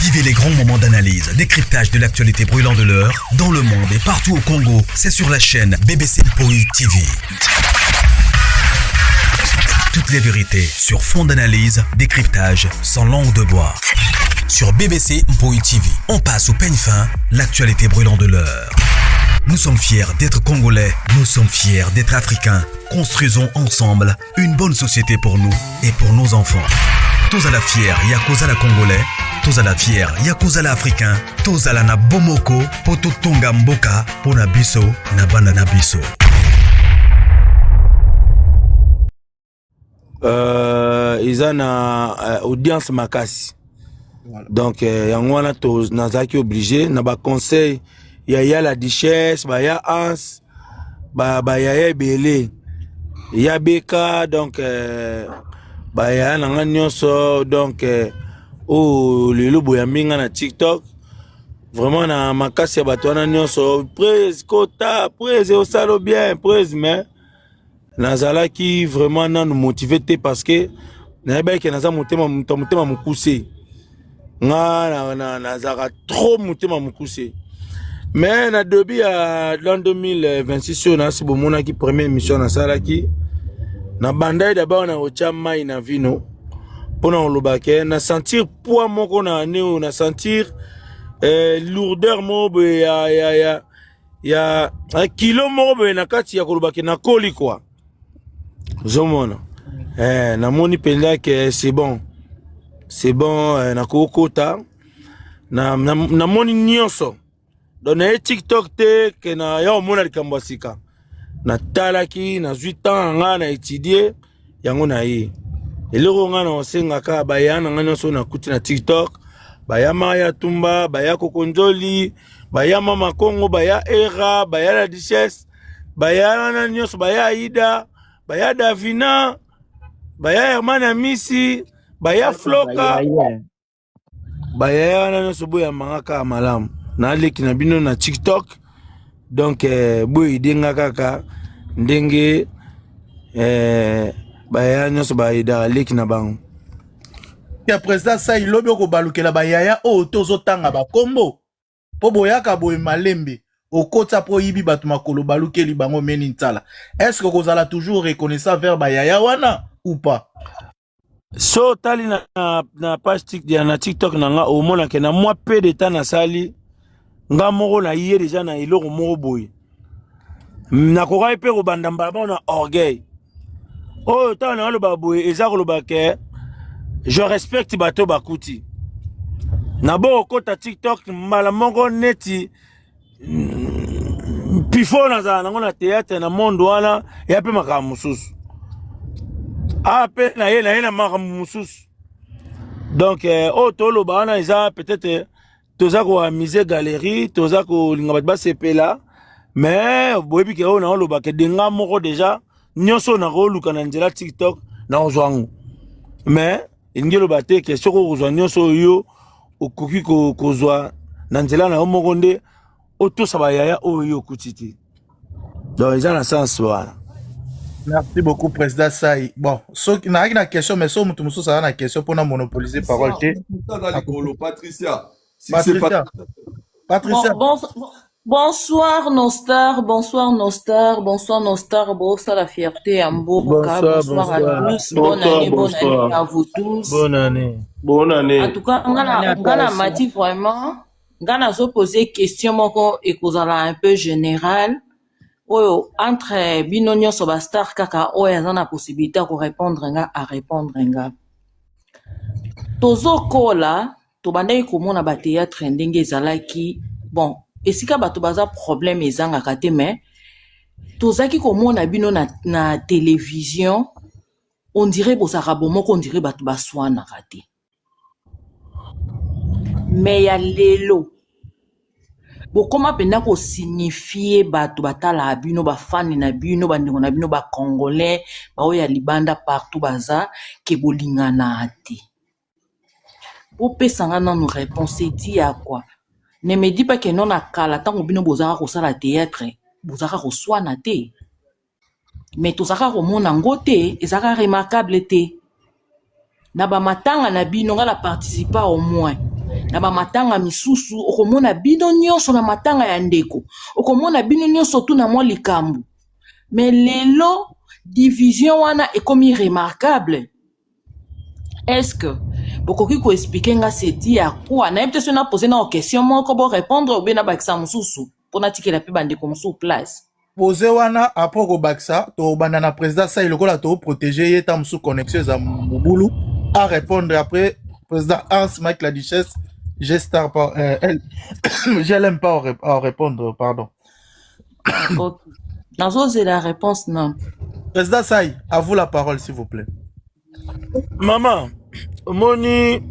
Vivez les grands moments d'analyse, décryptage de l'actualité brûlante de l'heure, dans le monde et partout au Congo. C'est sur la chaîne BBC Mpoi TV. Toutes les vérités sur fond d'analyse, décryptage, sans langue de bois. Sur BBC Mpoi TV, on passe au peigne fin l'actualité brûlante de l'heure. Nous sommes fiers d'être Congolais, nous sommes fiers d'être Africains. Construisons ensemble une bonne société pour nous et pour nos enfants. Tozala fiers ya kozala Congolais, tozala fiers ya kozala Africain, tozala na bomoko po totonga mboka pona biso na bana na biso. Eza na audience makasi voilà. Donc yango wana nazalaki obligé na baconseil ya ya la duchesse, baya ans, bayaya ebele ya beka, donc bayaya na nga nyonso. Donc oyo lelo boyambi nga na TikTok, vraiment na makasi ya bato wana nyonso, prise kota prise osalo bien prise, mais nazalaki vraiment nanu motivé te, parce que nayebaki ke naza motema, moto ya motema mokuse. Nga nazalaka trop motema mokuse. Mais na début ya l'an 2026 oyo, nasi bomonaki première émission nasalaki, nabandaki d'abord na kotya mai na vino mpona koloba ke na sentir poids moko na année oyo, na sentir lourdeur moko boye ya kilo moko boye na kati ya koloba ke nakoli kwa. Ozomona, namoni mpenza ke c'est bon, c'est bon, nakokota namoni nyonso. Donc naye TikTok te ke na ya komona likambo ya sika. Natalaki, nazwi temps na ngai na étudie yango. Na ye eloko ngai na kosengaka baya na ngai nyonso nakuti na TikTok, baya Maya Tumba, baya Kokonzoli, baya Mama Kongo, baya Era, baya la duchesse, baya wana nyonso, baya Aida, baya Davina, baya Herman Amisi, baya Floka, bayaya wana nyonso, boyambanga kaka malamu. Naleki na bino na TikTok, donc boyede nga kaka ndenge bayaya nyonso bayedaka leki na bango. Ya président Sai, lobi okobalukela bayaya oyo tozotanga bakombo, mpo boyaka boye malembe, okota mpo oyibi bato makolo, balukeli bango meni ntsala. Est ce que okozala toujours reconnaissant vers bayaya wana ou pas? So otali na page na TikTok na nga, omonake na mwa peu de temps nasali nga moko na ye deja na eloko moko boye. Nakokaki mpe kobanda mbala moko na orgueil oyo. Ntango na aloba boye, eza koloba ke je respecte bato bakuti na bo kokota TikTok mbala moko neti pifo nazala nango na théâtre na monde wana ya mpe makambo mosusu a mpe na ye na makambo mosusu. Donc oyo toloba wana eza peut-être toza koamuser galerie, toza kolinga bato basepela, mais boyebi ke oyo naoloba ke denga moko déjà nyonso oyo nakoluka na nzela TikTok, nakozwa yango. Mais elingi eloba te ke soki okozwa nyonso oyo okoki kozwa na nzela na yo moko nde otosa bayaya oyo yo okuti te. Donc eza na sens wana. Merci beaucoup, président Sai. Bon, soki nazalaki na question, mais so moto mosusu aza na question mpona monopoliser parole te. Likolo Patricia. Patricia, Patricia. Bon, bonsoir nos stars, bonsoir nos stars, bonsoir nos stars, bonsoir la fierté ya mboka, bonsoir, bonsoir à bonsoir. tous, bonne Bonsoir, année, bonne bonsoir. année à vous tous. Bonne année. Bonne année. En tout cas, nga na mati vraiment, nga nazo poser question moko ekozala un peu général. Oyo entre bino nyonso ba star kaka oyo aza na possibilité ya korépondre nga, arépondre nga. Tozokola, tobandaki komona bathéâtre ndenge ezalaki. Bon, esika bato baza, problème ezangaka te, mais tozalaki komona bino na télévision, on dirait bozalaka bomoko, on dirait bato baswanaka te. Mais ya lelo bokóma mpenza kosignifier bato batalaka bino, bafani na bino, bandeko na bino bacongolais, baoyo ya libanda, partout baza, ke bolingana te. Bopesanga nanu réponse edi ya quoi. Ne me dis pas ke non, na kala ntango bino bozalaka kosala théâtre, bozalaka koswana te, mais tozalaka komona yango te, ezalaka remarquable te. Na bamatanga na bino, nga na participa au moins. Na bamatanga misusu okomona bino nyonso na matanga ya ndeko, okomona bino nyonso tu na mwa likambo. Mais lelo division wana ekomi remarquable. Est-ce que bokoki koexpliquer nga c'est dû à quoi? Nayebi te soki napose na question moko bo répondre obe nabakisa mosusu mpo natikela mpe bandeko mosusu place. Pose wana, après kobakisa, tobanda na président Sai lokola toprotéger ye ta mosusu connexion eza mobulu à répondre. Après président Hans Mike la Duchesse G-Star par elle je l'aime pas à répondre, pardon. Ok, nazozela réponse na. Président Sai, à vous la parole, s'il vous plaît. Mama, omoni,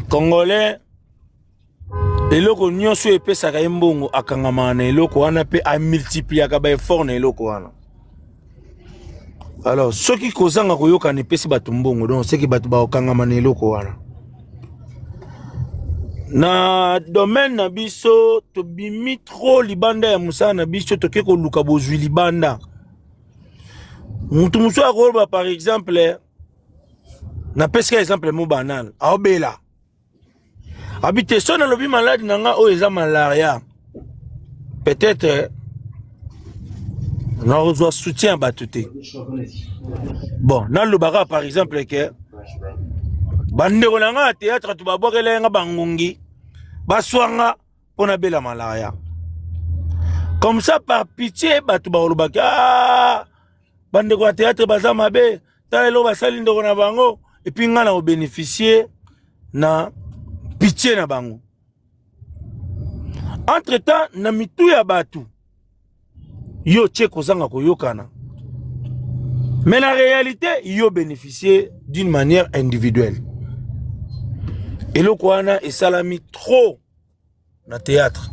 Congolais, eloko nyonso oyo epesaka ye mbongo, akangamaka na eloko wana mpe amultipliaka baeffort na eloko wana. Alors soki kozanga koyokana epesi bato mbongo, donc soki bato bakokangama na eloko wana. Na domaine na biso, tobimi trop libanda ya mosala na biso, toke koluka bozwi libanda. Mutu mosusu akoloba, par exemple, napesika exemple mo banal, aobela abi te, so nalobi maladi na nga oyo eza malaria, peut-être nakozwa soutien ya bato te. Bon, nalobaka par exemple ke bandeko na nga ya théâtre to babwakela nga bangungi, baswanga mpo nabela malaria. Comme ça, par pitié, bato bakolobaki: "Ah, bandeko ya théâtre baza mabe, tala eloko basali ndeko na bango." Et puis ngai na kobénéficie na pitié na bango. Entre temps, na mitu ya bato, yo tie kozanga koyokana, mais la réalité, yo bénéficier d'une manière individuelle. Eloko wana esalami trop na théâtre.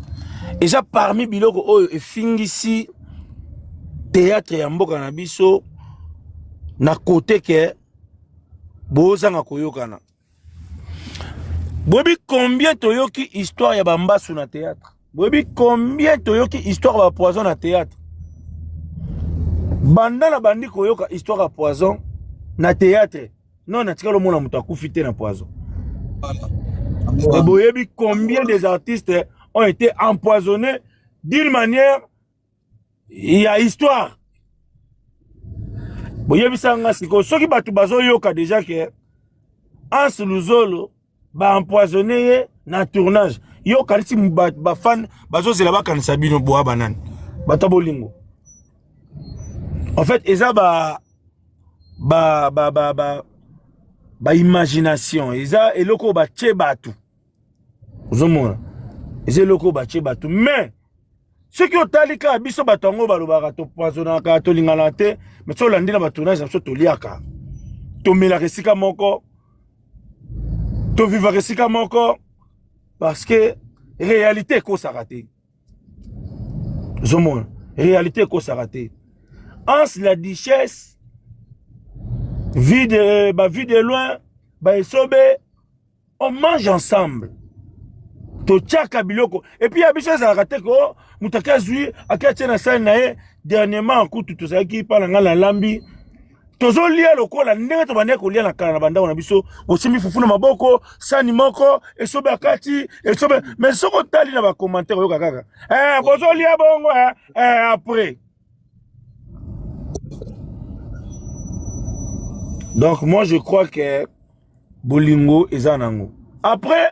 Eza parmi biloko oyo efingisi théâtre ya mboka na biso na kote ke bozanga koyokana. Boyebi combien toyoki histoire ya bambasu na théâtre? Boyebi combien toyoki histoire ya bapoison na théâtre? Banda na bandi koyoka histoire ya poison na théâtre, non, natikala omona moto akufi te na poison. Et boyebi combien des artistes ont été empoisonnés d'une manière ya histoire? Boyebisa nga sikoyo, soki bato bazoyoka déjà ke Anse Luzolo baempoisonné ye na tournage, yo okanisi bafan bazozela bakanisa bino boya banani? Bato ya bolingo, en fait, eza ba ba ba ba ba ba imagination, eza eloko oyo batie bato. Ozomona, eza eloko oyo batie bato. Mais soki otali kaka biso bato yango balobaka topoisonnaka, tolingana te, mais so olandi na batournage na biso, toliaka, tomelaka esika moko, tovivaka esika moko, parce que réalité ekosaka te. Ozomona, réalité ekosaka te. Anse la Duchesse, vie de ba vie de loin, baesobe, on mange ensemble, totiaka biloko. Et puis ya biso ezalaka te ko moto ake azwi, ake atie na sani na ye. Dernièrement kutu tozalaki mpa na ngai, nalambi, tozolia lokola ndenge tobandaki kolia na kala na bandako na biso. Osimbi fufu na maboko, sani moko, esobe akati esobe. Mais soki otali na bacommentaire, oyoka kaka bozolia bongo après. Donc moi, je crois que bolingo eza nango. Après,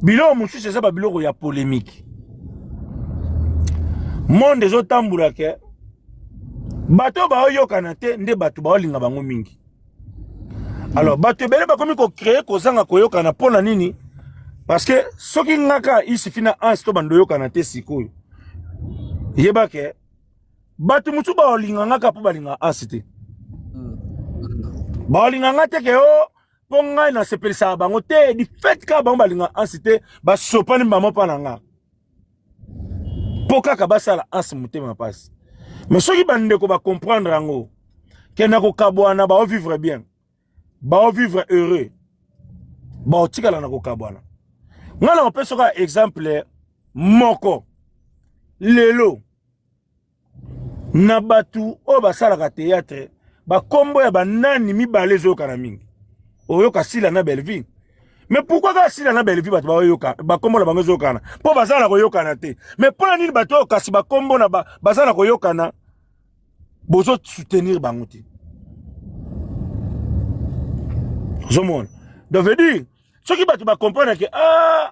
biloko mosusu eza babiloko ya polémique. Monde ezotambola ke bato baoyokana te nde bato baolinga bango mingi. Alors bato ebele bakomi kocréer kozanga koyokana. Mpo na nini? Parce que soki ngaka isifi na Anse to bando oyokana te sikoyo, yeba ke bato mosusu baolinga ngaka mpo balinga Anse te, baolinga nga te ke o mpo ngai nasepelisaka bango te. Du fait kaka bango balinga Anse te, basopani bango mpa na nga mpo kaka basala Anse motema mpasi. Mais soki bandeko bacomprendre yango ke na kokabwana baovivre bien, baovivre heureux, baotikala na kokabwana. Ngai na kopesa kaka exemple moko. Lelo na bato oyo basalaka théâtre, bakombo ya banani mibale ezoyokana mingi? Oyoka Sila na Belleville. Mais pourquoi kaka Sila na Bellevue bato bayoka bakombo na bango ezokana mpo baza na koyokana te? Mais mpo na nini bato oyo kasi bakombo na ba, baza na koyokana, bozo soutenir bango te? Ozomona, donc veut dire soki bato bacomprendre ke ah,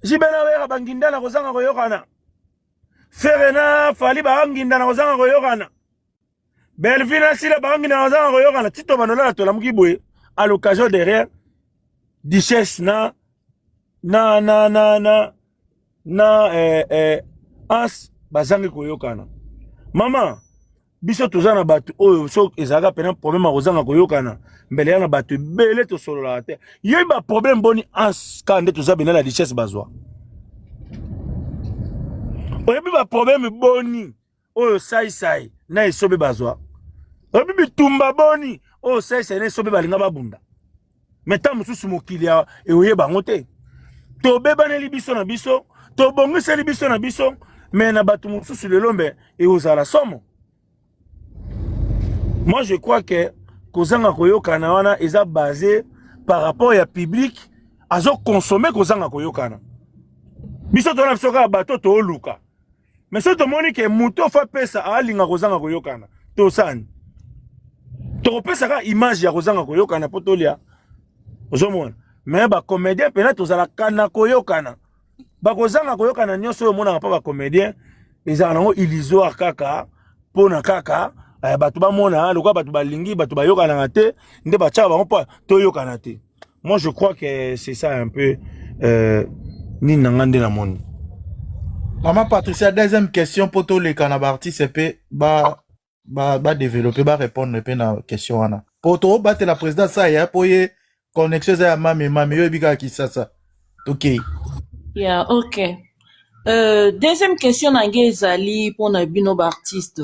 JB na Wera banginda na kozanga koyokana, Ferre na Fally banginda na kozanga koyokana, Bellevue na Sila banginda na kozanga koyokana, tito banolala tolamuki boye à l'occasion derrière Duchesse na na na na na na eh, eh, Ans bazangi koyokana. Mama, biso toza na bato oyo so ezalaka mpena problème ya kozanga koyokana, mbele ya na bato ebele tosololaka te. Yebi baproblème boni Ans kaka nde toza bena na Duchesse bazwa. Oyebi baproblème boni oyo Saisai na Esobe bazwa? Oyebi bitumba boni oyo Saisai na Esobe balinga babunda? Me ntango mosusu mokili eoyeba yango te. Tobebaneli biso na biso, tobongiseli biso na biso, me na bato mosusu lelo mbe ekozala somo. Moi je crois que kozanga koyokana wana eza basé par rapport ya public azokonsome kozanga koyokana. Biso tona biso kaka bato tooluka, mais soki tomoni ke moto ofa apesa alinga kozanga koyokana, tosani tokopesa kaka image ya kozanga koyokana mpo tolia. Ozomona, mais bacomédien mpena tozalaka na koyokana. Bakozanga koyokana nyonso oyo omonaka mpa bacomédien ezala nango illusoire kaka mpona kaka bato bamona lokola bato balingi bato bayokanaka te, nde batiaka bango mpo toyokana te. Moi je crois que c'est ça un peu nini na nga nde namoni. Mama Patricia, deuxième question mpo toleka na baartiste mpe badéveloppe, barépondre mpe na question wana, po tobatela président Saya mpo ye connexion eza ya mame mame. Yo oyebi kaka Kisasa, tokei. Yeah, ok. Deuxième question na ngai ezali mpona bino baartiste.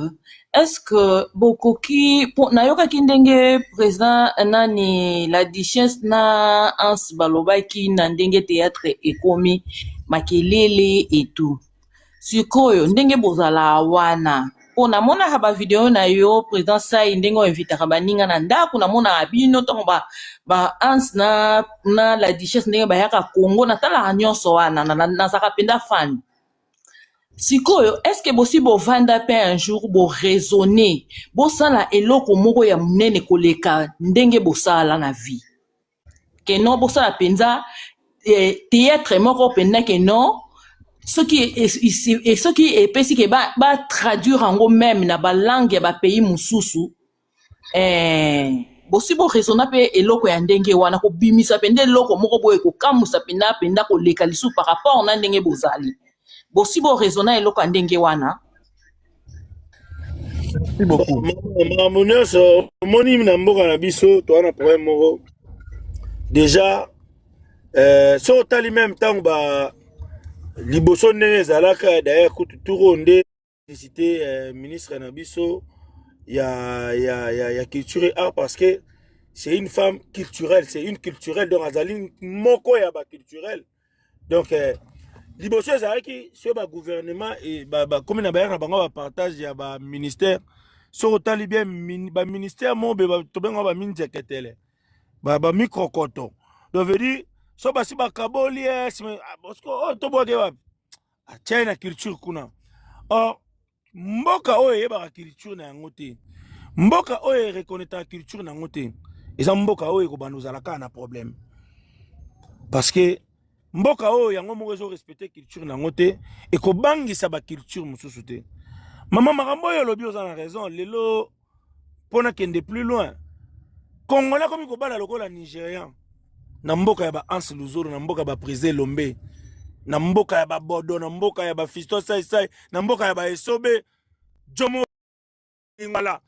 Est-ce que bokoki po, nayokaki ndenge président nani, la Duchesse na Hans balobaki na ndenge théâtre ekomi makelele et tout. Sikoyo ndenge bozala wana, mpo namonaka bavideo na yo, président Sai, ndenge oinvitaka baninga na ndako, namonaka bino ntango ba Hans na la Duchesse ndenge bayaka Congo, natalaka nyonso wana, nazalaka mpenza fan. Sikoyo est-ce bosi bovanda mpe un jour boraisonne, bosala eloko moko ya monene koleka ndenge bosala na vie, ke non, bosala mpenza théâtre moko mpenza ke non, soki soki epesi ke batraduire yango même na balangue ya bapays mosusu, bosi boraisonna mpe eloko ya ndenge wana, kobimisa mpenza eloko moko boye kokamwisa mpenza mpenza koleka lisusu par rapport na ndenge bozali? Bosi boraisonna eloko ya ndenge wana? Merci beaucoup. Makambo nyonso omoni na mboka na biso, toza na problème moko déjà. So otali même ntango ba liboso ndenge ezalaka, d'ailleurs kutu tour oyo nde félicité ministre na biso ya culture et art, parce que c'est une femme culturelle, c'est une culturelle, donc azali moko ya baculturel. Donc liboso ezalaki soki bagouvernement bakomi na bayaka na bango bapartage ya baministère, soki otali bien baministère moko be tobengaka baminzeketele, bamikrokoto. Donc veut dire so basi bakaboli oyo tobwake wapi, atiai na culture kuna. Or mboka oyo eyebaka culture na yango te, mboka oyo ereconnaîtraka culture na yango te, eza mboka oyo ekobanda ozala kaka na problème, parce que mboka oyo yango moko ezorespecte culture na yango te, ekobangisa baculture mosusu te. Mama, makambo oyo olobi, oza na raison. Lelo mpo nakende plus loin, Congolais akomi kobala lokola Nigérian na mboka ya ba Hans Luzolo, na mboka ya baprise Lombe, na mboka ya babodo, na mboka ya bafisto Saisai, na mboka ya baesobe Jomo Lingala,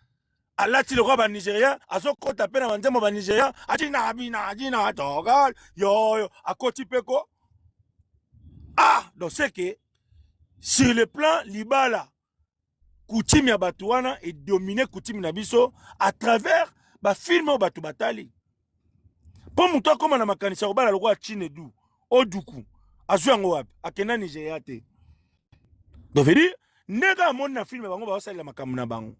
alati lokola banigérien, azokɔta mpe na banzembo banigérien, atina bina atina toka yoyo, akoti mpe ko. Ah, donc c'est que sur le plan libala, coutume ya bato wana edomine coutume na biso à travers bafilme oyo bato batali. Mpo moto akóma na makanisi ya kobala lokola Chinedu Oduku, azwi yango wapi? Akenda Nigeria te. Donc veut dire ndenge amoni na filme, bango baosalela makambo na bango.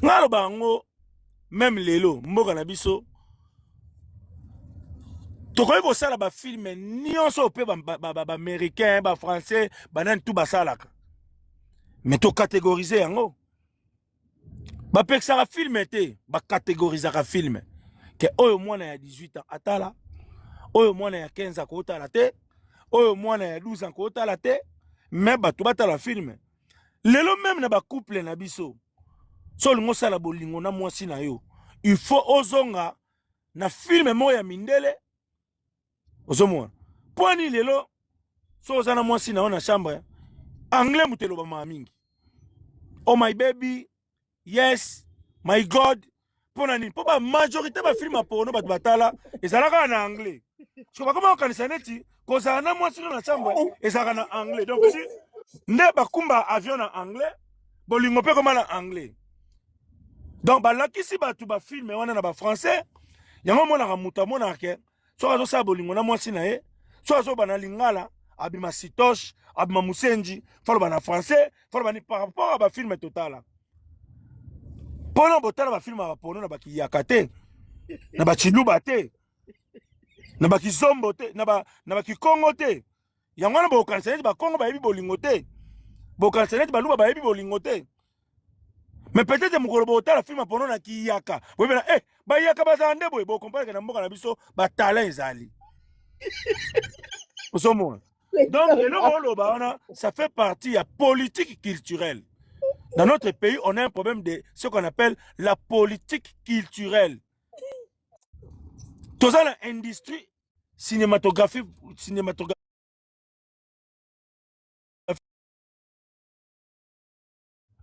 Ngai aloba yango même lelo, mboka na biso. Tokoki kosala bafilme nyonso oyo mpe baaméricain, ba, ba, ba bafrançais, banani tu basalaka, mais tokategorize yango. Bapekisaka filme te, bakategorizaka filme ke oyo mwana ya 18 ans atala, oyo mwana ya 15 akotala te, oyo mwana ya 12 ans akotala te, me bato batala filme. Lelo meme na bacouple na biso, so olingi osala bolingo na mwasi na yo, il faut ozonga na filme moko ya mindele. Ozomona mpo nini lelo so oza na mwasi na yo na chambre, anglais moto elobamaka mingi: "Oh my baby, yes my God." Mpo na nini? Mpo bamajorité bafilme ya porno bato batala ezalaka kaka na anglais. Soki bakoma kokanisa neti kozala na mwasi no na chambre ezalaka na anglais, donc si nde bakumba avion na anglais, bolingo mpe koma na anglais. Donc balakisi bato bafilme wana na bafrançais. Yango omonaka moto amonaka ke soki azosala bolingo na mwasi na ye, soki azoba na lingala, abima sitoche, abima musenji. Faloba na français, faloba ni par rapport ya bafilme totala. Mpona botala bafilme ya baporno na bakiyaka te, na bachiluba te, na bakizombo te, na bakikongo te. Yango wana bokanisa neti bakongo bayebi bolingo te, bokanisa neti baluba bayebi bolingo te. Mais peut-être mokolo botala filme porno na kiyaka, boyebena eh, bayaka bazala nde boye. Bokomprendre na mboka na biso batalent ezali, ozomona. Donc eloko oloba wana, ça fait partie ya politique culturelle. Dans notre pays, on a un problème de ce qu'on appelle la politique culturelle. Toza na industrie cinématographie, cinématographie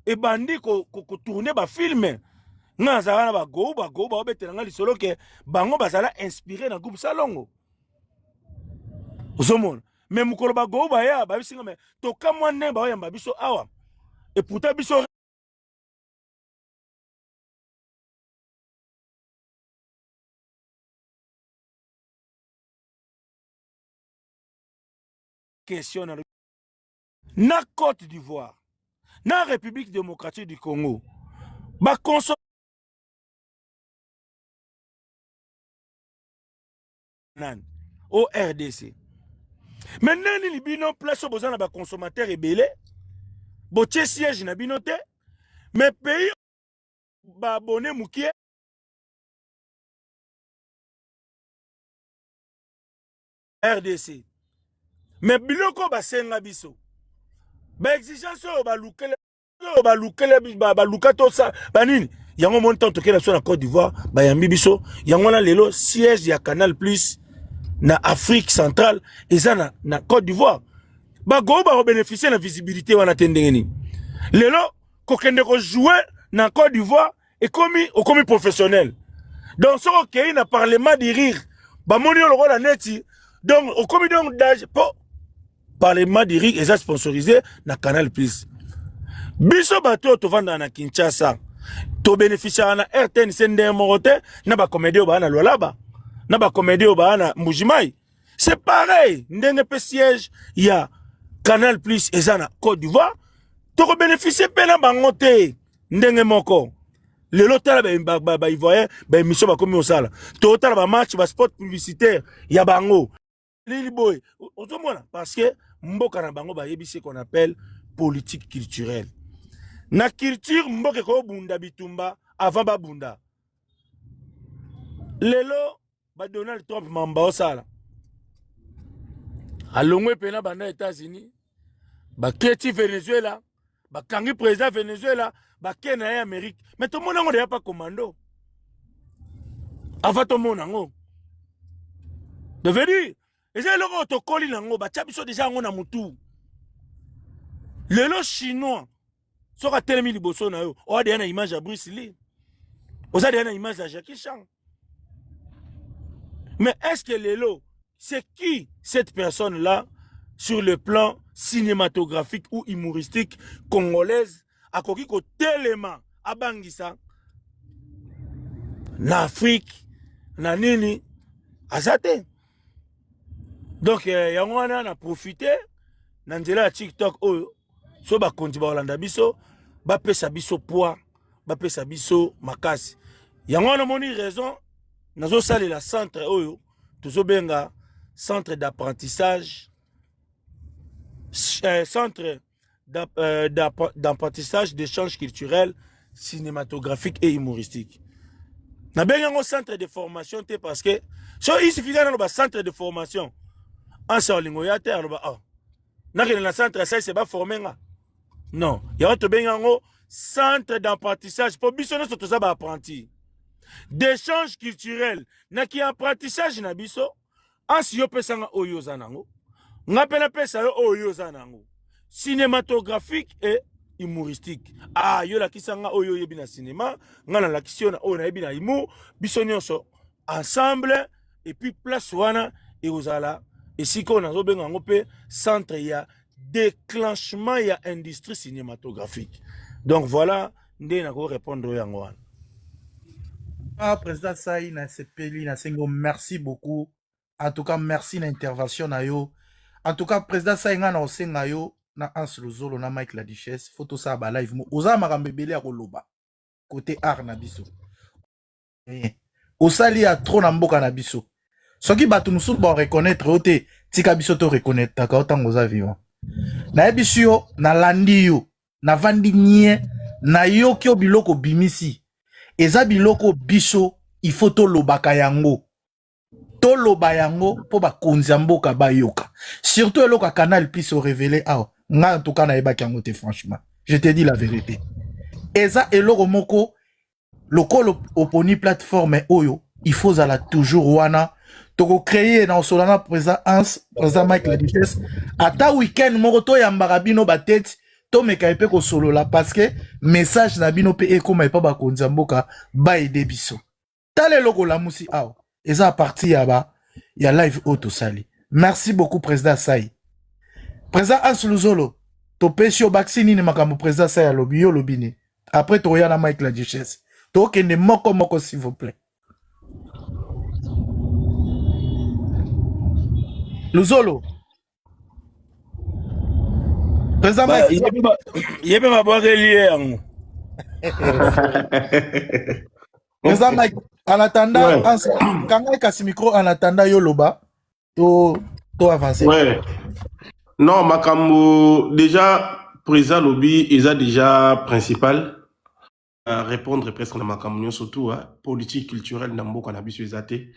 ebandi kotourne bafilme. Nga nazalaka na bagou, bagou baobetela nga lisolo ke bango bazala inspiré na groupe Salongo, ozomona. Me mokolo bagou baya, babisi nga, me tokamwa ndenge baoyamba biso awa. Et pourtant biso question na Côte d'Ivoire, na République démocratique du Congo, bakonso nani o RDC? Me ndenge nini bino place oyo boza na baconsommateur ebele, botie siège na bino te, mais pays baabone mokie? RDC. Mais biloko basenga biso, baexigence oyo balukele, oyo balukele, baluka tosa banini yango. Moni ntango tokenda biso na Côte d'Ivoire, bayambi biso. Yango wana lelo siège ya Canal Plus na Afrique centrale eza na Côte d'Ivoire. Bagoyo bakobénéficie na visibilité wana te. Ndenge nini lelo kokende kojouer na Côte d'Ivoire ekomi, okomi professionnel? Donc soki okei na Parlement du rire, bamoni yo lokola neti, donc okomi donc dage, mpo Parlement du rire eza sponsorisé na Canal Plus. Biso bato oyo tovandaka na Kinshasa, tobénéficiaka na RTNC ndenge moko te na bacomédie oyo baa na Lualaba, na bacomédie oyo baa na Mbujimai. C'est pareil ndenge mpe siège ya Canal Plus eza na Côte d'Ivoire, tokobénéficie mpe na bango te ndenge moko. Lelo tala baivoirien, baémission bakomi kosala, totala bamatch, baspot publicitaire ya bango lili boye, ozomona, parce que mboka na bango bayebi ce qu'on appelle politique culturelle. Na culture, mboka ekobunda bitumba avant babunda. Lelo badonald Trump mamba osala alongwe mpena banda États-Unis, baketi Venezuela, bakangi président Venezuela, bake na ye Amérique. Mais tomona yango deya pa commando avant tomona yango. De veut dire eza eloko oyo tokoli nango, batya biso deja yango na mutu. Lelo chinois soki atelemi liboso na yo, oya deya na image ya Bruce Lee, oza deya na image ya Jackie Chan. Mais est ce que lelo, c'est qui cette personne là sur le plan cinématographique ou humoristique congolaise akoki kotelema abangisa na Afrique na nini? Aza te. Donc yango wana na profite na nzela ya TikTok oyo, so bakonzi bakolanda biso, bapesa biso poids, bapesa biso makasi. Yango wana omoni raison nazosalela centre oyo. Tozobenga centre d'apprentissage, centre d'apprentissage d'échange culturel, cinématographique et humoristique. Nabengi yango centre de formation te parce que so il suffit naloba centre de formation, ansa olingo ya te, aloba oh, nakende na centre ya saise baforme nga. Non, yango tobengi yango centre d'apprentissage mpo biso nyonso toza baapprenti d'échange culturel. Naki apprentissage na biso, ansi yo pesanga oyo oza nango, nga mpe napesa yo oyo oza nango, cinématographique et humoristique. Ah, yo lakisa nga oyo oyebi na cinéma, nga nalakisi yo na oyo nayebi na humour, biso nyonso ensemble. Et puis place wana ekozala esika oyo nazobenga yango mpe centre ya déclenchement ya industrie cinématographique. Donc voilà nde nakorépondre oyo yango wana. Ah, président Sai, nasepeli, nasengi yo merci beaucoup. En tout cas, merci na intervention na yo. En tout cas, président Sai, nga na osenga yo na Hans Luzolo na Mike la Duchesse, faut tosala ba live mo. Oza makambo ebele ya koloba côté art na biso. Osali ya trop na mboka na biso. Soki bato mosusu ba reconnaître yo te, tika biso to reconnaîtraka yo ntango oza vivant. Nayebisi yo, nalandi yo, navandi nie, nayoki yo biloko bimisi. Eza biloko biso il faut tolobaka yango, toloba yango mpo bakonzi ya mboka bayoka. Surtout eloko ya Canal Plus orévéler awa, ngai en tout cas nayebaki yango te. Franchement, je te dis la vérité, eza eloko moko lokolo oponi plateforme oyo, il faut ozala toujours wana. Tokocréer na osola na président Hans, président Mike la Duchesse, ata weekend moko toyambaka bino batete, tomeka ye mpe kosolola, parce que message na bino mpe ekóma epa bakonzi ya mboka, baede biso. Tala eloko olamusi awa, eza à partir ya ba ya live oyo tosali. Merci beaucoup, président Sai. Président Hans Luzolo, topesi yo bakisi nini makambo président Sai alobi? Yo olobi nini? Après tokoya na Mike la Duchesse, tokende moko moko, s'il vous plaît. Luzolo, président Mike. Ye mpe babwakeli ye yango. Président Mike, en attendant, Ouais. Hans, kanga kasi micro en attendant yo loba to avancer. Ouais. Non, makambo déjà président lobi eza déjà principal. Répondre presque na makambo nyonso tout, hein. Politique culturelle na mboka na biso eza te.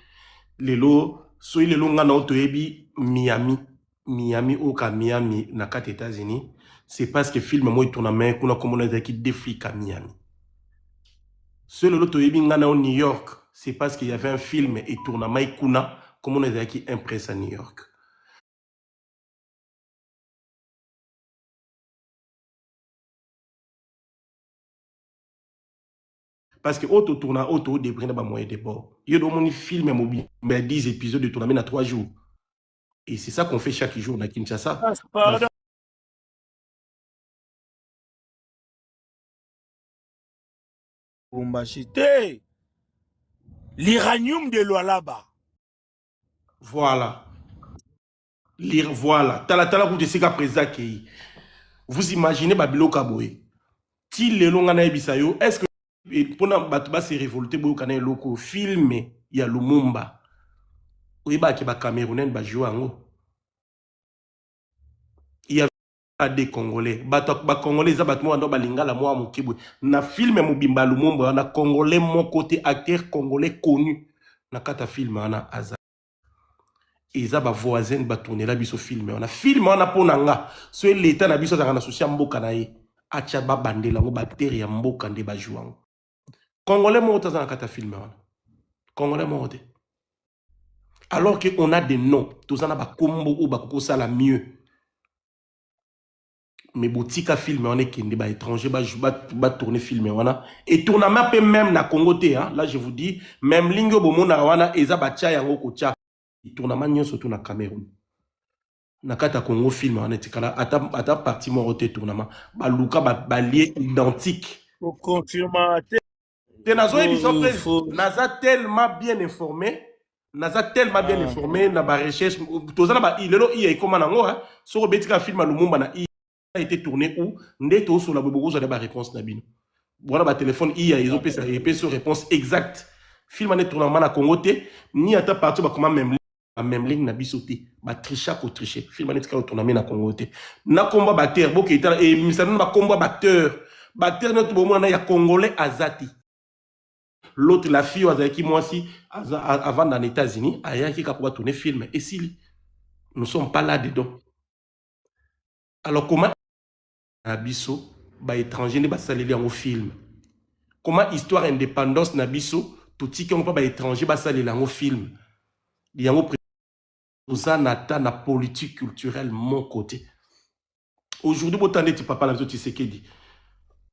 Lelo soki lelo nga na oyo toyebi Miami, Miami oyo ka Miami na kati États-Unis, c'est parce que film moko etournama kuna, komona ezalaki Deux flics à Miami. Soki lelo toyebi nga na oyo New York, c'est parce qu'il y avait un film etournama kuna, komona ezalaki Un prince à New York. Parce que oyo totourna, oyo todébrouille na bamoyen de bord. Yo omoni film ya mobimba ya 10 épisodes etournami na 3 jours, et c'est ça qu'on fait chaque jour na Kinshasa. Pardon. Lubumbashi te, l'uranium de Lualaba. Voilà. Lire, voilà, tala tala kutu esika président akei. Vous imaginez babiloko ya boye ti lelo? Nga nayebisa yo, est ce que mpona bato base révolte, boyoka na eloko film ya Lumumba, oyebaki bacamerounais bajoue yango, il y avait des Congolais, bato bacongolais eza bato moko bando balingala mwa moke boye. Na film mobimba ya Lumumba wana, Congolais moko te, acteur congolais connu na kati ya film wana aza. Eza bavoisin batournela biso film wana. Film wana, mpo na nga, so leta na biso azalaka na souci ya mboka na ye, atya babandela yango baacteur ya mboka nde bajoue yango. Congolais moko te aza na kati ya film wana, Congolais moko te, alors que on a des noms, toza na bakombo oyo bakoki kosala mieux. Mais botika film wana ekende, baétranger batourne film wana, etournama mpe même na Congo te, hein. Là je vous dis, même lingi oyo bomonaka wana eza batya yango kotya, etournama nyonso tu na Cameroun. Na kati ya Congo, film wana etikala ata partie moko te etournama. Baluka balie identique. Oconfirma te. Te, nazoyebisa mpe, naza tellement bien informé, naza tellement bien informé na barecherche. Toza na ba lelo iya ekóma nango, soki obetika film ya Lumumba na i a été tourné où, nde tosola boye, bokozwa baréponse na bino wana. Batelefone iya ezopesa, epesi réponse exacte. Film wana etournama na Congo te, ni ata partie bakoma même. Bamemling na biso te, batricha kotriche film wana etikala otourname na Congo te. Na kombo ya baacteur, bokei tala emisano na bakombo ya baacteur, baacteur nyonso bomona ya congolais aza te. L'autre, la fille oyo azalaki mwasi avanda na États-Unis, ayaki kaka po batourne film, esili. Nous sommes pas là dedans. Alors comment na biso baétranger nde basaleli yango film? Comment histoire indépendance na biso totiki yango mpa baétranger basalela yango film? Yango toza na ta na politique culturelle moko te. Aujourd'hui botanda neti papa na biso Tshisekedi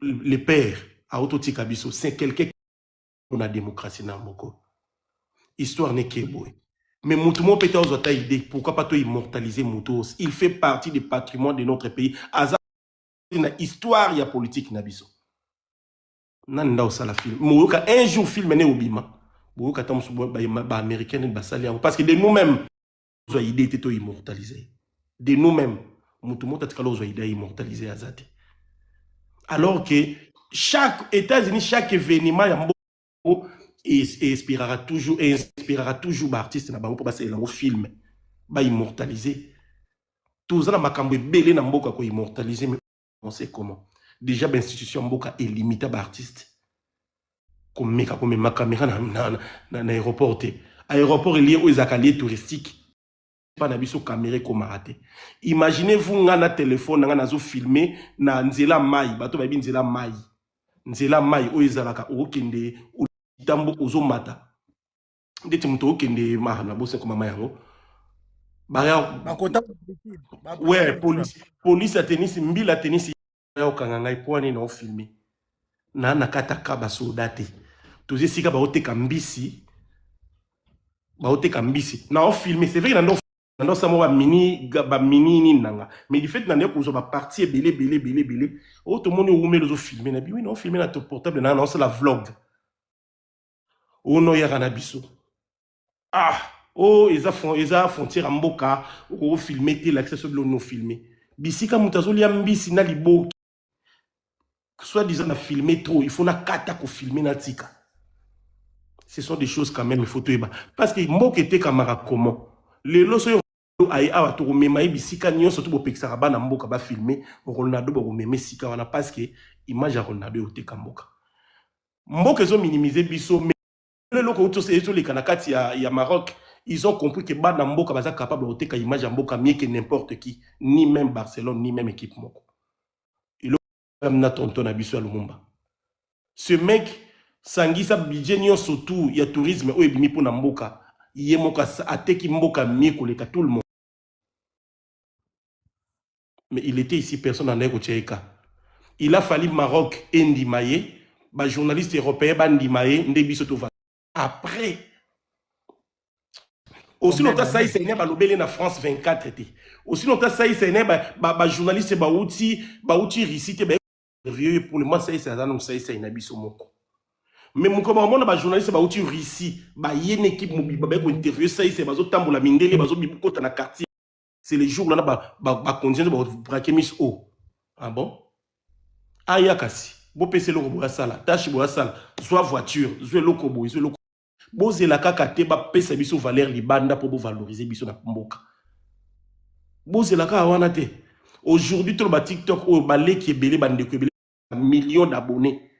le père aototika biso, c'est quelqu'un na démocratie na moko histoire neke boye. Mais motu moko mpe te azwa ta idée, pourquoi pas to immortaliser moto? Il fait partie du patrimoine de notre pays, aza na histoire ya politique na biso. Nani nda osala film? Moyoka un jour film ne obima, boyoka ta mosusu baaméricain nini basali yango, parce que de nous-mêmes ozwa idée te to immortaliser. De nous-mêmes, motu moko atikala ozwa idée ya immortaliser aza te. Alors que chaque États-Unis, chaque événement ya mboka inspirera toujours baartiste na bango mpo basalela yango film, baimmortaliser. Toza na makambo ebele na mboka koimmortaliser, mais on sait comment. Déjà bainstitution ya mboka elimita baartiste komeka komema caméra na aéroport te. Aéroport elie oyo ezalaka lieu touristique mpa na biso, caméra ekomaka te. Imaginez vous nga na telefone na nga nazofilme na nzela mai. Bato bayebi nzela mai, nzela mai oyo ezalaka okokende tambo, ozomata ndeti moto okende mara na bosi komama yango baya. Bakota. Ouais, police ya tenisi, mbila tenisi ya okanga ngai mpo wana na ofilme na kati aka basoda te. Toza esika baoteka mbisi, baoteka mbisi na ofilme. C'est vrai que na ndo ndosala mo bamini bamini nini nanga, mais du fait na nde kozwa bapartie ebele ebele ebele ebele oyo tomoni owumeli ozofilme na biwi na ofilme na portable na naosala vlog oyo noyaka na biso. Ah, oyo eza frontière ya mboka, okokofilme te. Lakisa so biloko nofilme bisika moto azolia mbisi na liboki, soit disant na filmer trop, il faut na kata kofilme na tika. Ce sont des choses quand même il faut toyeba, parce que mboka etekamaka comment? Lelo soki aye awa, tokomema ye bisika nyonso to bopekisaka bana mboka bafilme. Ronaldo bakomema esika wana parce que image ya Ronaldo eoteka mboka. Mboka ezominimize biso, mais eloko ezoleka na kati ya Maroc, ils ont compris que bana mboka baza capable ya koteka image ya mboka mieux que n'importe qui, ni même Barcelone, ni même équipe moko. Eloko na tonton na biso ya Lumumba, ce mec sangisa budget nyonso tout ya tourisme oyo ebimi mpo na mboka, ye moko ateki mboka mieux koleka tout le monde. Mais il était ici, personne n'en kotia ye ka. Il a fallu Maroc endima ye, bajournaliste européen bandima ye, nde biso tova après. Aussi longtemps Saï Saïne balobeli na France 24 te, aussi longtemps Saï Saïne bajournaliste bauti Russie te bainterview. Pour le moment Saï aza nanu Saï Saï na biso moko, mais mokolo bamona bajournaliste bauti Russie baye na équipe mobimba, baye kointerview Saï Saï, bazotambola mindele, bazobikota na quartier, c'est le jour là bakonzi babraquer miss o. Ah bon, aya kasi bopesa eloko boye asala tâche boye, asala zwa voiture, zwa eloko boye, zwa eloko. Bozela kaka te bapesa biso valeur libanda mpo bovalorize biso na mboka. Bozela kaka wana te. Aujourd'hui toloba TikTok oyo baleki ebele, bandeko ebele, million d'abonnés,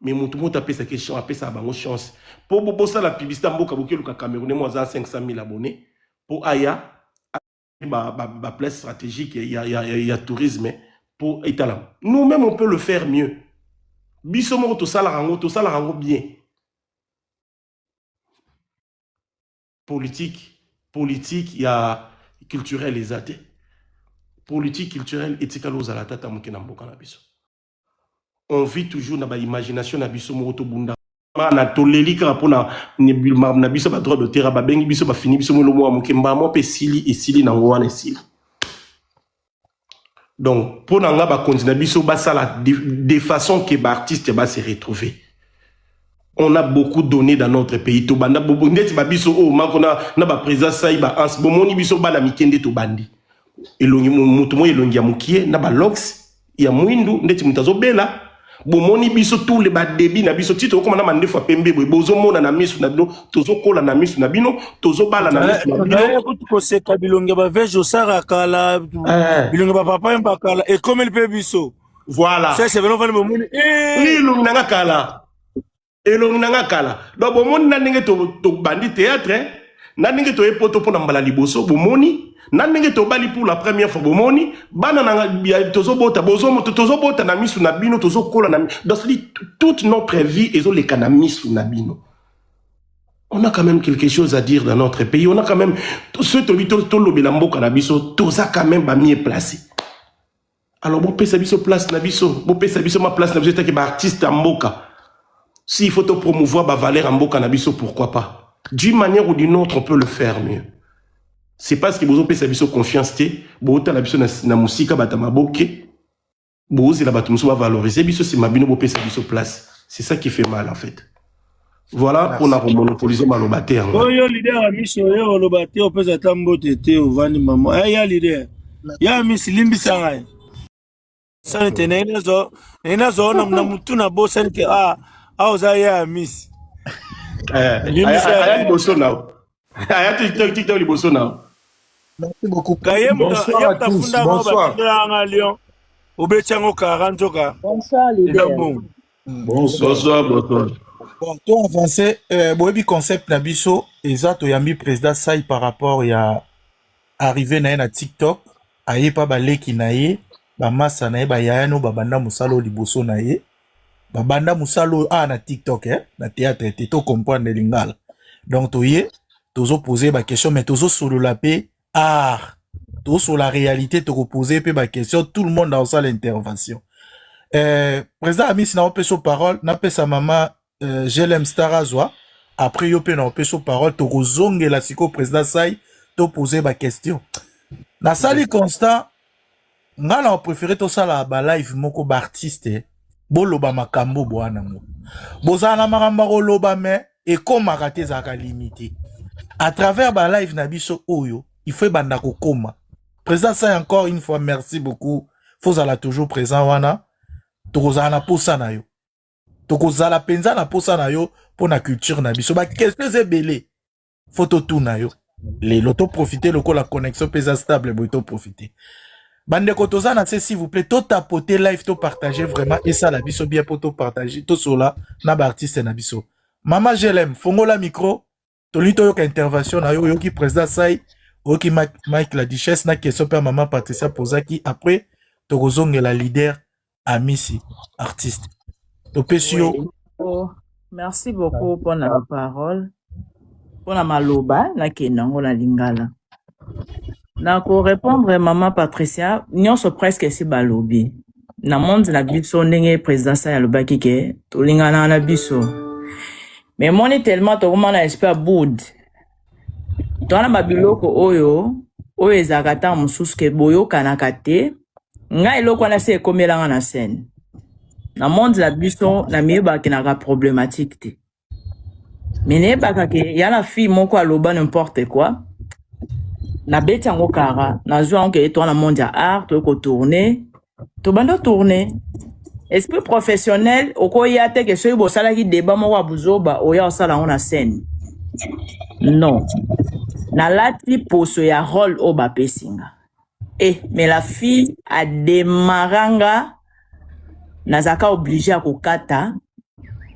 mais motu moto apesaki chance, apesaka bango chance mpo bosala publicité ya mboka. Bokeluka Camerounais mo aza 500 000 abonnés mpo aya baplace stratégique ya tourisme mpo etalama. Nous-mêmes, on peut le faire mieux. Biso moko tosalaka yango, tosalaka yango bien. Politique ya culturelle eza te. Politique culturelle etikali ozala tata moke na mboka na biso. On vit toujours na baimagination na biso moko. Tobunda na toleli kaka mpona na biso badroit d'auteur, babengi biso, bafini biso molo mwa moke mbamo mpe esili, esili nango wana, esili. Donc mpo na nga, bakonzi na biso basala de façon que baartiste base retrouver. On a beaucoup donné dans notre pays. Tobanda ndeti babiso oyo mako na baprésident sai baanse, bomoni biso bana mike nde tobandi elongi motu mo elongi ya mokie na balox ya mwindu ndeti moto azobela. Bomoni biso tous les badébut na biso ti tokokoma na mandefu ya pembe boye. Bozomona na misu na bino, tozokola na misu na bino, tozobala na misu na bino. Kutu koseka bilongi ya bavege osara kala, bilongi ya bapapa ye bakala ekomeli mpe biso. Voilà. Sese beno vani bomoni. Ni elongi na nga kala, elongi na nga kala. Donc bomoni na ndenge tobandi théâtre, na ndenge toye poto mpona mbala liboso, bomoni na ndenge tobali pour la première fois, bomoni bana na tozobota, tozobota na misu na bino, tozokola na donc c'est toute notre vie ezoleka na misu na bino. On a quand même quelque chose à dire dans notre pays. On a quand même ceux tobi tolobela mboka na biso, toza quand même bamieux placé. Alors bopesa biso place na biso, bopesa biso ma place na biso etaki baartiste ya mboka. S'il faut te promouvoir bavaleur ya mboka na biso, pourquoi pas? D'une manière ou d'une autre, on peut le faire mieux. C'est parce que bozopesa biso confiance te. Bootala biso na mosika, bato ya maboke, bozela bato mosusu bavaloriser biso nsima bino bopesa biso place. C'est ça qui fait mal, en fait. Voilà, mpona komonopoliser maloba te yango. Oyo leader ya miso oyo oloba te, opesa ata mbote te, ovandi mama. Ya leader ya misi, limbisa ngai sani te, naye nazwa na mutu na bosani te. A a oza ye ya misi. Aya liboso na aya TikTok liboso na. Merci beaucoup. Kaye. Bonsoir à tous. Bonsoir. Batindelanga Lion, obeti yango kara nzoka. Bonsoir, eza leader. bongo. Bonsoir. Bonsoir, bonsoir. Bon, to avancer, boyebi concept na biso eza toyambi président Sai par rapport ya arrivé na ye na TikTok, aye pa baleki na ye, bamasa na ye, bayaya no babanda mosala oyo liboso na ye, babanda mosala oyo awa na TikTok, eh? Na théâtre te, to comprendre lingala. Donc toye tozopose baquestion, mais tozosolola mpe art, tozosolola réalité, tokopose mpe baquestion, tout le monde aosala intervention. Président Amisi, na opesa parole, napesa mama GLM Star azwa, après yo mpe na opesa parole, tokozongela sikoyo président Sai, topose baquestion. Nasali constat, nga na préféré tosala balive moko, baartiste boloba makambo bwana ngo bozala na makambo ya koloba, me ekomaka te, ezalaka limité à travers balive na biso oyo. Il faut ebanda kokoma. Président Sai, encore une fois, merci beaucoup. Fozala toujours présent wana, tokozala na posa na yo, tokozala mpenza na posa na yo mpo na culture na biso. Baquestion eza ebele, fo totuna yo lelo. Toprofite lokola connexion mpe eza stable boye, toprofite. Bandeko toza na se, s'il vous plaît, totapote live, topartage, vraiment esala biso bien mpo topartage, tosola na baartiste na biso. Mama GLM, fongola micro, tolingi toyoka intervention na yo. Oyoki président Sai, oyoki Mike la Duchesse na question mpe ya mama Patricia pozaki. Après tokozongela leader Amisi artiste. Topesi yo. Oh, merci beaucoup mpona parole, mpona maloba. Nakende yango na lingala na korépondre mama Patricia. Nyonso presque esi balobi. Na monde na biso, ndenge président Sai alobaki ke tolinganaka na biso, mais moni tellement tokoma na esprit ya bude, toza na babiloko oyo ezalaka ntango mosusu ke boyokanaka te. Ngai eloko wana se ekomelanga na scène. Na monde na biso, na miyebaka problématique te, mais nayebaka ke ya na fille moko aloba n'importe quoi, nabeti yango kara, nazwa yango ke toza na monde ya art, toyei kotourne, tobanda tourne, esprit professionnel okoya te ke soki bosalaki débat moko ya buzoba, oya osala yango na scène. Non, nalati poso ya rôle oyo bapesi nga. E mais la fille adémarra nga, nazalaka obligé ya kokata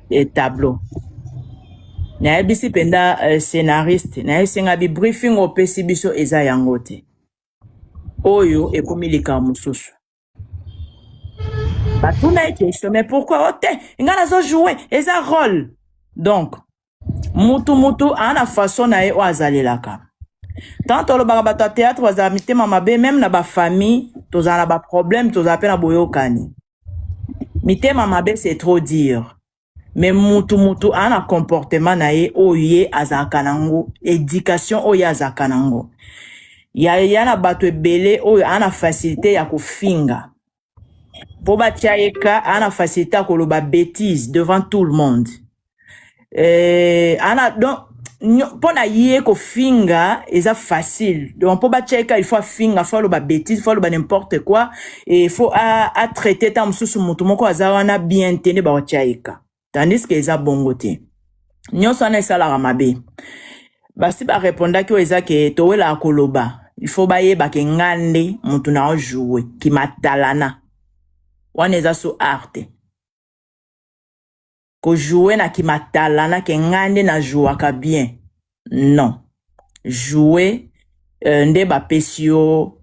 e tableau. Nayebisi mpenza scénariste, nayebisi nga bi briefing opesi biso eza yango te, oyo ekomi likambo mosusu. Batuna ye question: mais pourquoi? O te, nga nazojoue, eza rôle. Donc mutu aa na façon na ye oyo azalelaka. Tant tolobaka bato ya théâtre bazala mitema mabe, même na bafamille tozala na baproblème, tozala mpe na boyokani. Mitema mabe, c'est trop dire. Mais mutu aa na comportement na ye oyo ye azalaka nango, éducation oyo ye azalaka nango. Ya na bato ebele oyo aa na facilité ya kofinga mpo batia ye ka, aa na facilité ya koloba bêtise devant tout le monde. Ana donc Mpo na ye kofinga eza facile. Donc mpo batia ye ka, il faut afinga, faut aloba bêtise, faut aloba n'importe quoi et faut atraite ta mosusu motu moko aza wana bien te nde bakotia ye ka, tandis que eza bongo te. Nyonso wana esalaka mabe. Basi barépondaki oyo eza ke towelaka koloba, il faut bayeba ke nga nde motu na ojoue kimatalana wana eza so art te. Kojouer na kimatalana ke nga nde najouaka bien, non. Jouer nde bapesi yo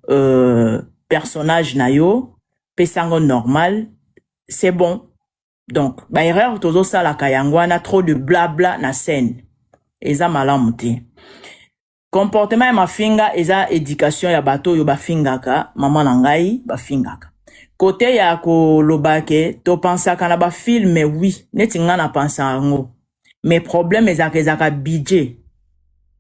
personnage na yo, pesango normal, c'est bon. Donc baerreur tozosalaka yango wana, trop de blabla na scène eza malamu te. Comportement ya mafinga eza éducation ya bato oyo bafingaka mama na ngai, bafingaka kote ya koloba ke topansaka na bafilm. Oui, neti ngai napansa yango, mais problème ezalaka budget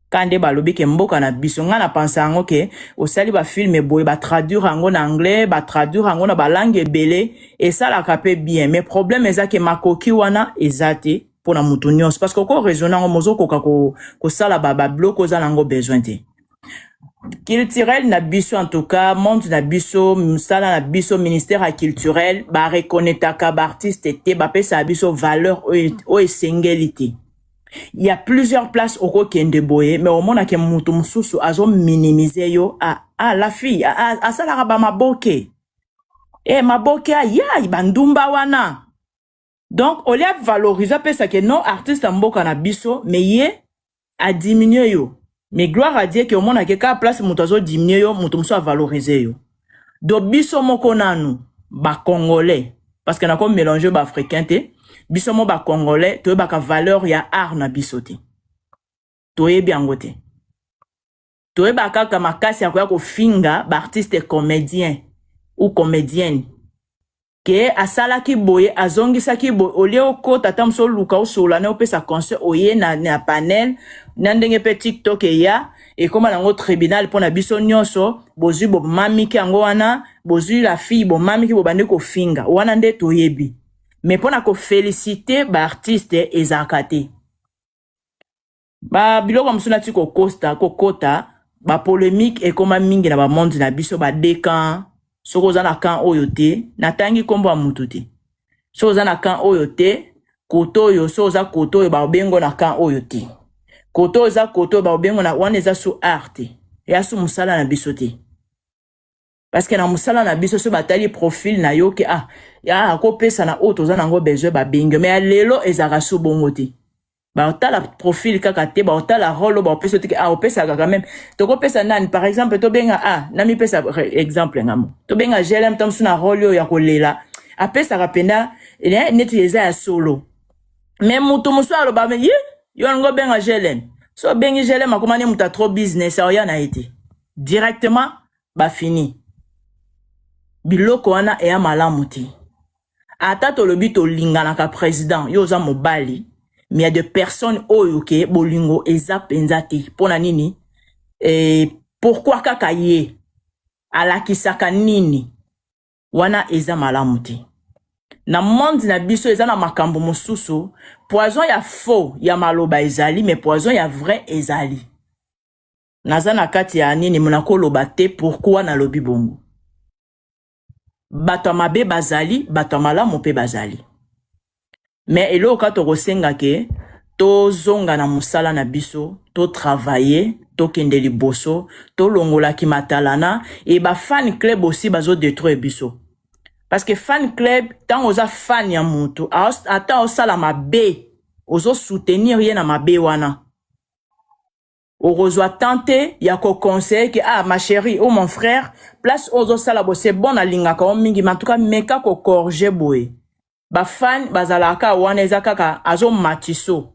ka nde balobi ke mboka na biso. Ngai napansa yango ke osali bafilm boye, batraduire yango na anglais, batraduire yango na balangue ebele, esalaka mpe bien. Mais problème eza ke makoki wana eza te mpona motu nyonso, parce que oko raisonne yango, mozokoka kosala babiloko oza nango besoin te. Culturel na biso, en tout cas monde na biso, mosala na biso, ministère ya culturel bareconnaîtraka baartiste te, bapesaka biso valeur oyo esengeli te. Il y a plusieurs places okokende boye, mais omonake motu mosusu azominimize yo. Ah, ah, la fille ah, ah, asalaka bamaboke e maboke aya bandumba wana. Donc olia valoriser, apesake non artiste ya mboka na biso, mais ye adiminue yo. Mais gloire à Dieu ke omonake kaka place moto azodiminue yo, moto mosusu avalorize yo. Donc biso moko nanu bacongolais, parce que nakomélange baafricain te, biso mo bacongolais toyebaka valeur ya art na biso te, toyebi yango te. Toyebaka kaka makasi ya koya kofinga baartiste comédien ou comédienne ke asalaki boye, azongisaki boye. Olie okota ata mosu, oluka osola na opesa conseil, oye na panel na ndenge mpe TikTok eya ekóma nango tribunal mpo na biso nyonso. Bozwi bomamiki yango wana, bozwi la fille, bomamiki, bobandi kofinga wana nde toyebi. Mais mpo na koféliciter baartiste ezalaka te. Ba biloko mosusu nati kokosta kokota bapolémique ekóma mingi na bamonde na biso, badekan. Soki oza na camp oyo te, natangi nkombo ya mutu te, soki oza na camp oyo te, kote oyo, soki oza kote oyo, babengo na camp oyo te, kote oyo eza kote oyo, babengo na wana. Eza su art te, eya su mosala na biso te, parce que na mosala na biso, soki batali profil na yo ke ah, ya akopesa na oyo toza nango besoin, babengi. Mais ya lelo ezalaka su bongo te. Baotala profil kaka te, baotala rôle oyo baopesa te. Ah, opesaka quand même, tokopesa nani par exemple? Tobenga, ah, namipesa exemple ngamo, tobenga GLM ta mosu na rôle oyo ya kolela, apesaka mpenza neti eza ya solo. Mais moto mosusu aloba ye yo alingi obenga GLM, so obengi GLM, akoma ne moto a trop business, aoya na ye te directement, bafini biloko wana eya malamu te. Ata tolobi tolinganaka, président, yo oza mobali, mais ya de personnes oyo ke bolingo eza mpenza te. Mpo na nini? Pourquoi kaka ye alakisaka nini wana? Eza malamu te. Na monde na biso eza na makambo mosusu, poison ya faux ya maloba ezali, mais poison ya vrai ezali. Naza na kati ya nini, nakoloba te pourquoi nalobi bongo. Bato ya mabe bazali, bato ya malamu mpe bazali, mais eloko kaka tokosenga ke tozonga na mosala na biso, totravaille, tokende liboso, tolongolaki matalana e bafan club aussi bazodétruire biso, parce que fan club, ntango oza fan ya motu, ata osala mabe, ozosoutenir ye na mabe wana, okozwa temps te ya koconseiller ke ah, ma chérie ou mon frère, place oyo ozosala boye, c'est bon, nalingaka yo mingi, mais en tout cas meka kocorriger boye. Bafan bazalaka wana, eza kaka azomatiso,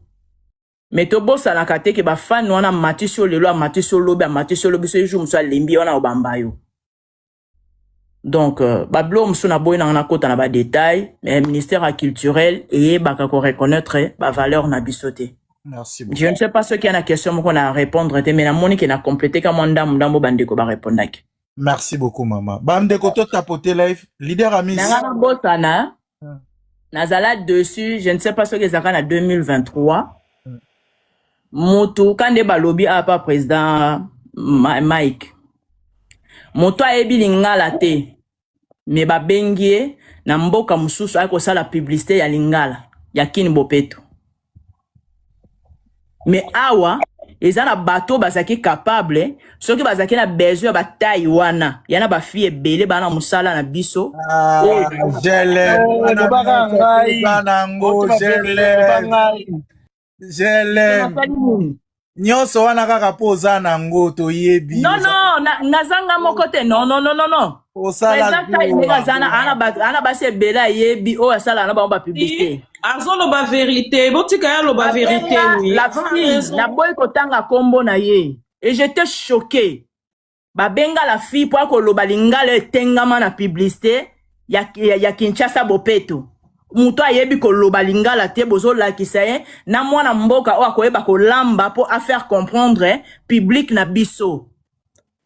mais tobosanaka te ke bafani wana amatisi yo lelo, amatisi yo lobi, amatisi yo lobi, so jour mosusu alembi wana, obamba yo. Donc babiloko mosusu naboyi nanga nakota na badétail, mais ministère ya culturel eyebaka koreconnaître bavaleur na biso te. Merci beaucoup. Je ne sais pas soki ya na question moko na répondre te, mais namoni ke na complété ka mwa ndambu ndambu bandeko barépondaki. Merci beaucoup, mama. Bandeko, to tapoter live. Leader Amis. Nanga nabosana, nazala dessus, je ne sais pas soki ezalaka na 2023. Mutu ka nde balobi awa pa président Mike, moto ayebi lingala te, me babengi ye na mboka mosusu aye kosala publicité ya lingala ya Kini Bopeto. Me awa eza na bato oyo bazalaki capable, soki bazalaki na besoin ya batai wana ya na bafille ebele baa na mosala na biso. Ah, Oyo Gelem, wana Lobaka nyonso ngai. toza nango. Oti Gelem. ngai. Gelem. Nasali nini? Nyonso wana kaka mpo oza nango, toyebi. Non, non, nazanga moko te. Non, non, non, non, non. Osala. Président Sai, ndenge aza na ana basi ebele, ayebi oyo asalaka na bango bapublicité. Azoloba vérité, botika ye aloba vérité. Oui. La Aza na fille, raison. Naboyi kotanga nkombo na ye et j'étais choqué. Babenga la fille mpo akoloba lingala etengama na publicité ya Kinshasa Bopeto. Moto ayebi koloba lingala te, bozolakisa ye na mwana mboka oyo akoyeba kolamba mpo afaire comprendre public na biso.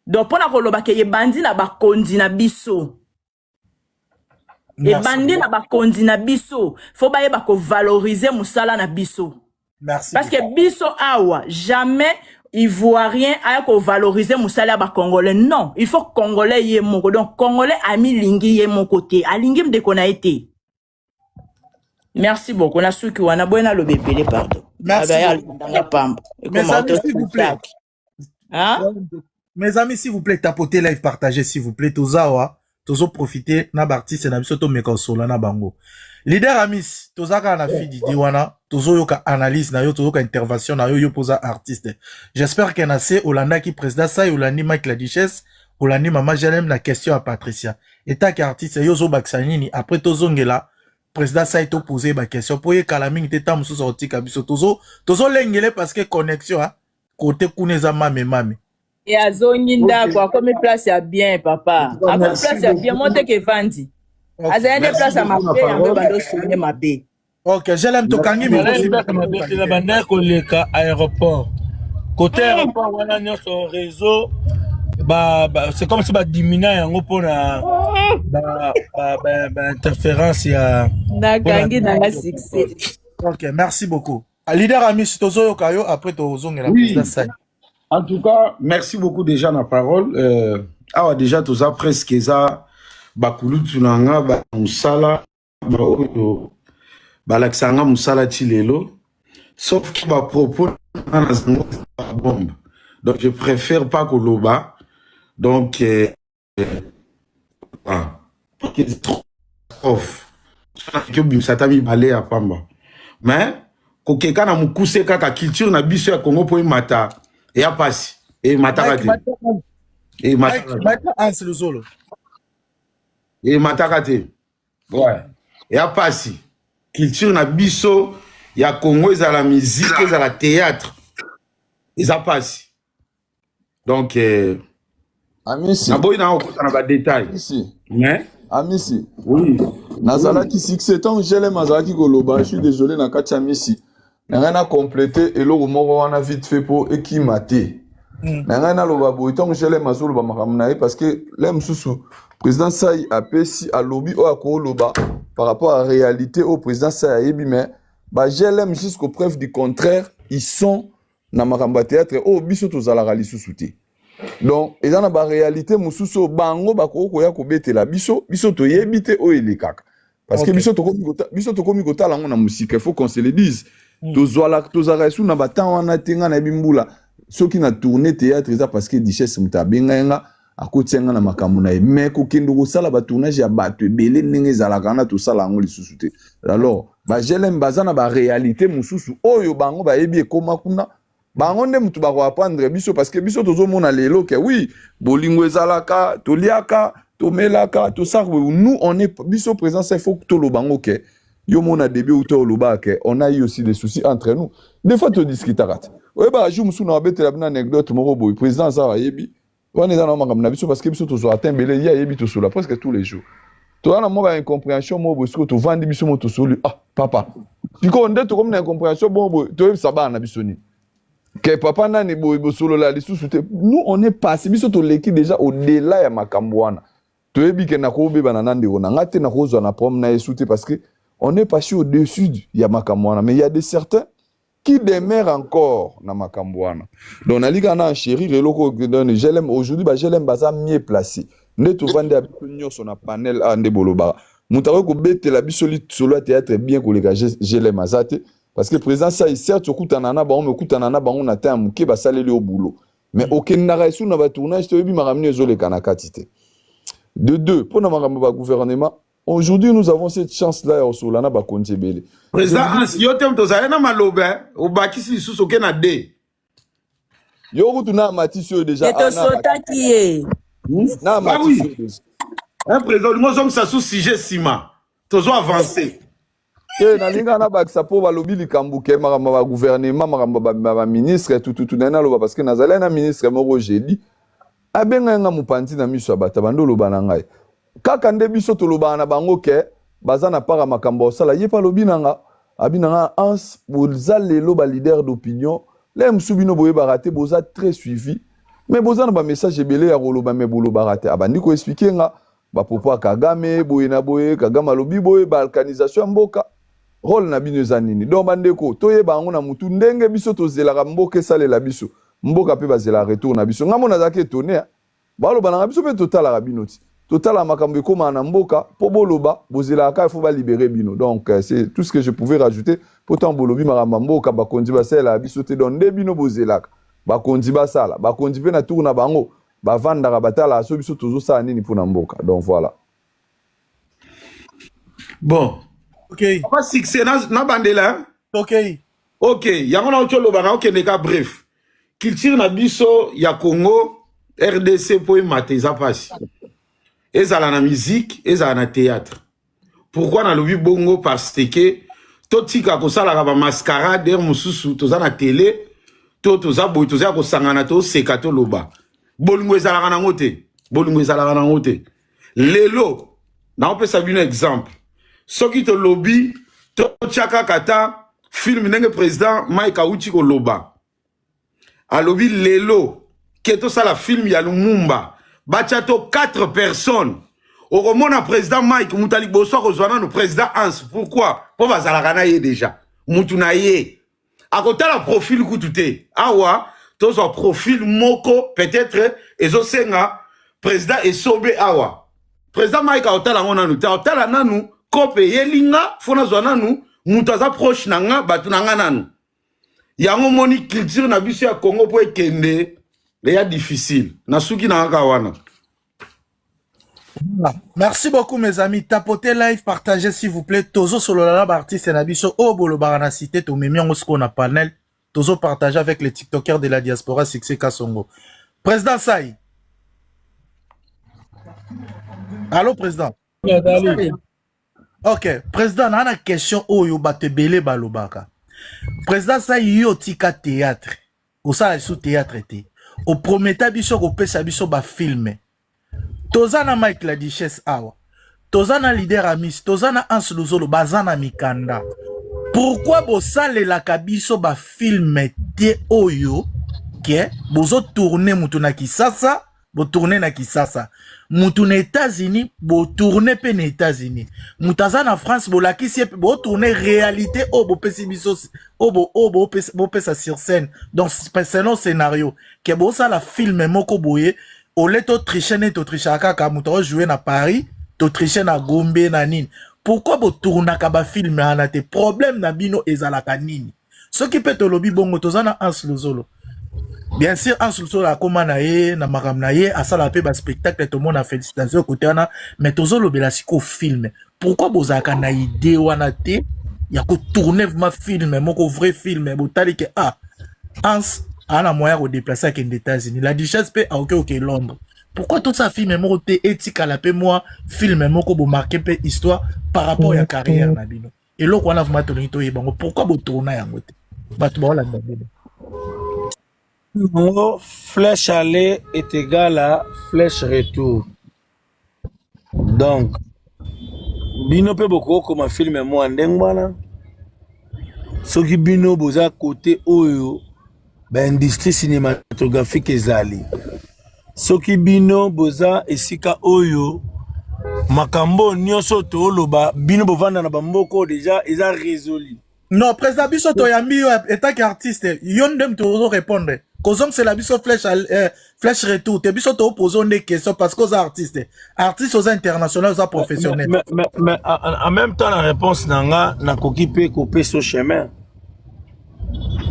Donc mpo na koloba ke ebandi na bakonzi na biso, ebandi na bakonzi na biso, fo bayeba kovaloriser mosala na biso. Merci. Parce que biso awa, jamais Ivoirien aya kovaloriser mosala ya Bacongolais. Non, il faut Congolais ye moko. Donc Congolais amilingi ye moko te, alingi ndeko na ye te. Merci beaucoup, nasuki wana. Boye naloba ebele, pardon. Merci. Abaya alobanga pamba. Mes amis, s'il vous plaît. Hein? Mes amis, s'il vous plaît, tapotez live, partagez, s'il vous plaît. Tozawa, tozo profiter na artiste na biso, to meka sola na bango. Leader Amis, tozaka na fille Didi wana, tozo yoka analyse na yo, tozo yoka intervention na yo, yo poza artiste. J'espère que na se olandaki président Sai, olandi Mike la Duchesse, olandi Mama Jalem na question à Patricia. Eta ki artiste yo zo bakisa nini après tozongela président Sai, to poser ba question po ye kala mingi te, ta mosusu akotika biso, tozo tozolengele parce que connexion, hein, côté kuna eza mame mame. E azongi ndako, akomi place ya bien, papa. Akomi Merci place ya bien, beaucoup. mo teke evandi, azali nde Merci place ya beaucoup na mabe, yango parole. ebandi osonge mabe. Ok, Jelem, tokangi Nazalaki micro. place mabe te, na bandaki koleka aéroport, côté aéroport wana nyonso réseau ba, c'est comme si badimina yango mpona ba interférence ya Nakangi nanga succès. Ok, merci beaucoup. Leader Amis, tozoyoka yo, après tozongela Oui. président Sai. En tout cas, merci beaucoup déjà na parole. Awa déjà toza presque eza bakulutu na nga, ba mosala baoyo balakisaka nga mosala ti lelo, sauf que bapropos na nga na zango bombe, donc je préfère pas koloba. Donc ah, trop off soki obimisa ata mibale ya pamba, mais kokeka na mokuse kaka culture na biso ya Congo mpo emata eya pasi, emataka te, emataka te. Mike Hans Luzolo. Emataka te, ouais, eya pasi. Culture na biso ya Congo, ezala musique, ezala théâtre, eza pasi. Donc Amisi. Naboyi na okota na badétail. Amisi. Mais Amisi. Oui. Nazalaki succès ntango Gelem azalaki koloba. Je suis désolé, na kati ya misi na ngai na complete eloko moko wana vite fait mpo ekima te. Na ngai naloba boye, ntango Gelem azoloba makambo na ye, parce que le mosusu président Sai apesi, alobi oyo akoloba par rapport à réalité oyo président Sai ayebi, mais ba GLM, jusqu'au preuve du contraire, ils sont na makambo ya théâtre oyo biso tozalaka lisusu te. Donc eza na baréalité mosusu oyo bango bakoki koya kobetela biso, biso toyebi te oyo elekaka, parce que biso tokomi kotala yango na mosika. Il faut qu'on se le dise. Tozwala, tozalaka esu na batemps wana te. Nga nayebi mbula soki na tourne théâtre, eza parce que Duchesse moto abengai nga, akotia nga na makambo na ye, mais kokende kosala batournage ya bato ebele ndenge ezalaka wana, tosala yango lisusu te. Alors baGLM baza na baréalité mosusu oyo bango bayebi, ekóma kuna, bango nde motu bakoapprendre biso, parce que biso tozomona lelo ke oui, bolingo ezalaka, toliaka, tomelaka, tosaka. Nous on est biso présence, il faut toloba yango ke yo mona début uta oloba ke on a eu aussi des soucis entre nous. Des fois todiscutaka te. Oyebaka jour mosusu na babetela bino anecdote moko boye, président aza ayebi wana, eza na makambo na biso, parce que biso tozwa ata ebele, ye ayebi, tosola presque tous les jours. Toza na mwa ba incompréhension moko boye. Sikoyo tovandi biso mo, tosoli: "Ah papa, sikoyo nde tokomi na incompréhension bongo boye, toyebisa bana na biso nini ke papa nani boye bosolola lisusu te?" Nous on est passé, biso toleki déjà au-delà ya makambo wana. Toyebi ke nakobebana na ndeko na nga te, nakozwa na problème na ye su te, parce que on est passé au-dessus ya makambo wana. Mais il y a des certains Qui demeure encore na makambo wana? Donc nali kaka na enchérir eloko oyo. Donc GLM aujourd'hui, ba GLM baza mieux placé nde tovandi ya biso nyonso na panel a nde bolobaka. Moto akoki kobetela biso lisolo ya théâtre bien koleka GLM aza te, parce que président Sai, certes okutana na bango, mais okutana na bango na temps ya moke, basaleli yo boulot, mais okendaka esu na batournage te, oyebi makambo nini ezoleka na kati te. De deux, mpo na makambo ya bagouvernement, aujourd'hui nous avons cette chance là ya kosola na bakonzi ebele. Président Hans, yo te moto ozali na maloba, obakisi lisusu oke na d. Yo kutu na amatisi oyo déjà. Te, tosotaki ye. Na Ah amatisi oui. oyo déjà. Un président olingi ozongisa su sujet nsima, tozo avance. Te, nalinga nabakisa mpo balobi likambo ke makambo ya bagouvernement, makambo ya baministre tututu. Naye naloba parce que nazali na ministre moko jeudi, abengai nga mopanzi na miso ya bato, bandi oloba na ngai kaka nde biso tolobaka na bango ke baza na part ya makambo ya kosala. Ye mpe alobi na nga, abi na nga: "Hans, boza lelo baleader d'opinion le mosusu, bino boyebaka te, boza très suivi, mais boza na bamessage ebele ya koloba, mais bolobaka te." Abandi koexpliquer nga bapropos ya Kagame boye na boye, Kagame alobi boye, balkanisation ya mboka, rôle na bino eza nini? Donc bandeko, toyeba yango na mutu ndenge biso tozelaka mboka esalela biso, mboka mpe bazelaka retour na biso. Ngai mo nazalaki étonné, baloba nanga biso mpe totalaka bino ti totala makambo ekómaka na mboka mpo boloba, bozelaka kaka fo balibérer bino. Donc c'est tout ce que je pouvais rajouter mpo ntango bolobi makambo ya mboka, bakonzi basalelaka biso te. Donc nde bino bozelaka bakonzi basala, bakonzi mpe na tour na bango bavandaka, batalaka so biso tozosala nini mpona mboka. Donc voilà. Bon. Ok. Papa Succès na bandela, hein? Ok. Ok, yango na oti oloba na okende ka. Bref, culture na biso ya Congo RDC mpo emata eza mpasi, ezala na musique, ezala na théâtre. Pourquoi nalobi bongo? Parce que totika kosalaka bamascarade. Ere mosusu toza na télé to toza boye, toza ya kosangana, toseka, toloba, bolingo ezalaka nango te, bolingo ezalaka nango te. Lelo naopesa bino exemple: soki tolobi totya kaka ta film ndenge président Mike awuti koloba, alobi lelo ke tosala film ya Lumumba, batya to 4 personnes, okomona président Mike mutu aliboso akozwa nano président Hans. Pourquoi? Mpo bazalaka na ye déjà, mutu na ye akotala profil kutu te. Awa tozwa profil moko peut-être ezosenga président Esobe, awa président Mike akotala yango nanu te, akotala nanu kope eyelinga fo nazwa nanu mutu aza proche na nga, bato na nga nanu. Yango moni culture na biso ya Congo mpo ekende eya difficile. Nasuki na kaka wana. Merci beaucoup, mes amis. Tapotez live, partagez, s'il vous plaît. Tozo solola ba artiste na biso o bolo na cité to memi yango siko na panel. Tozo partager avec les tiktokers de la diaspora, Succès Kasongo. Président Sai. Allô, président. Ok, président, na na question oyo bato ebele balobaka. Président Sai, yo tika théâtre. Osala lisusu théâtre te. Oprometa biso kopesa biso ba film. Toza na Mike la Duchesse awa, toza na leader Amis, toza na Hans Luzolo, baza na mikanda. Pourquoi bosalelaka biso bafilm te oyo ke bozotourner mutu na Kisasa, botourner na Kisasa, mutu na États-Unis, botourner mpe na États-Unis, mutu aza na France, bolakisi ye mpe, botourner réalité oyo bopesi biso, oyo bopesa sur scène? Donc selon scénario ke bosala film moko boye, ole totriche nde totrichaka kaka moto aojouer na Paris, totriche na Gombe na nini. Pourquoi botournaka bafilm wana te? Problème na bino ezalaka nini? Soki mpe tolobi bongo, toza na Hans Luzolo, bien sûr. Hans Luzolo akóma na ye na makambo na ye, asalaka mpe baspectacle, tomona, félicitation kote wana. Mais tozolobela sikoyo film. Pourquoi bozalaka na idée wana te ya kotourner vraiment film moko, vrai film? Botali ke ah, Hans aa na moyen ya kodéplacer, akende États-Unis, la Duchesse mpe akoki oke Londres. Pourquoi tosala film moko te, etikala mpe mwa film moko bomarquer mpe histoire par rapport ya carrière na bino? Eloko wana vraiment tolingi toyeba yango. Pourquoi botourna yango te? Bato baolanda bino. Yango, flèche aller est égal à flèche retour. Donc bino mpe bokokoma film mwa ndenge wana soki bino boza kote oyo baindustrie cinématographique ezali, soki bino boza esika oyo makambo nyonso tooloba, bino bovanda na bamboka oyo déjà eza résolu. Non, président biso toyambi yo en tant qu'artiste, yo nde moto ozo répondre. Kozongisela biso flèche flèche retour te, biso toopose nde question parce que oza artiste. Artiste oza international, oza professionnel. Mais en même temps, la réponse na nga nakoki mpe kopesa chemin.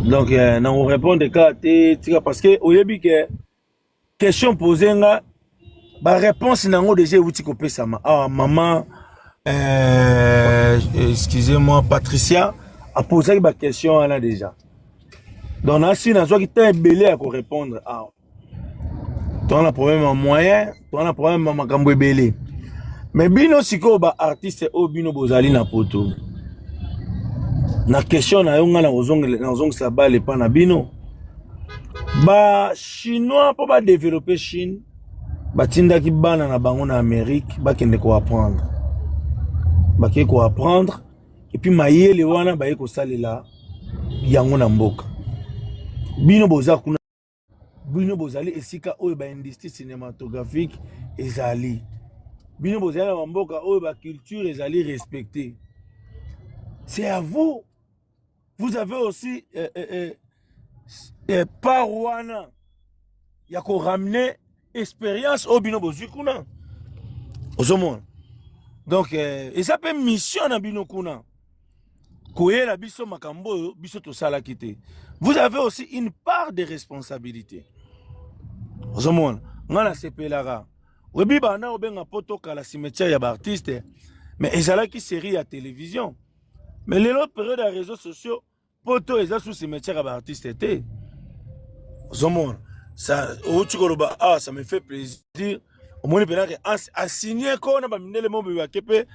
Donc nako répondre kaka te, tika, parce que oyebi ke question posé nga, baréponse nango déjà euti kopesama awa. Mama excusez-moi, Patricia aposaki baquestion wana déjà. Donc nasi nazwaki temps ebele ya korépondre awa. Toza na problème ya moyen, toza na problème ya makambo ebele. Mais bino sikoyo, baartiste oyo bino bozali na poto, na question na yo, ngai nazongisa bale epa na bino bachinois. Mpo badévelopper Chine, batindaki bana na bango na Amérique bakende koapprendre. Bakei koapprendre et puis mayele wana baye kosalela yango na mboka. Bino boza kuna, bino bozali esika oyo baindustrie cinématographique ezali, bino bozali na bamboka oyo baculture ezali respecté. C'est à vous, vous avez aussi part wana ya koramener expérience oyo bino bozwi kuna. Ozomona, donc eza mpe mission na bino kuna koyela biso makambo oyo biso tosalaki te. Vous avez aussi une part de responsabilité. Ozomona, ngai nasepelaka, oyebi, banda obenga mpo tokala cimetière ya baartiste, mais ezalaki série ya télévision. Mais lelo, période ya réseaux sociaux, poto eza sous cimetière ya baartiste te. Ozomona, outi koloba awa, ça me fait plaisir. Omoni mpenza ke asigne ko na bamindele mo boye, bake mpe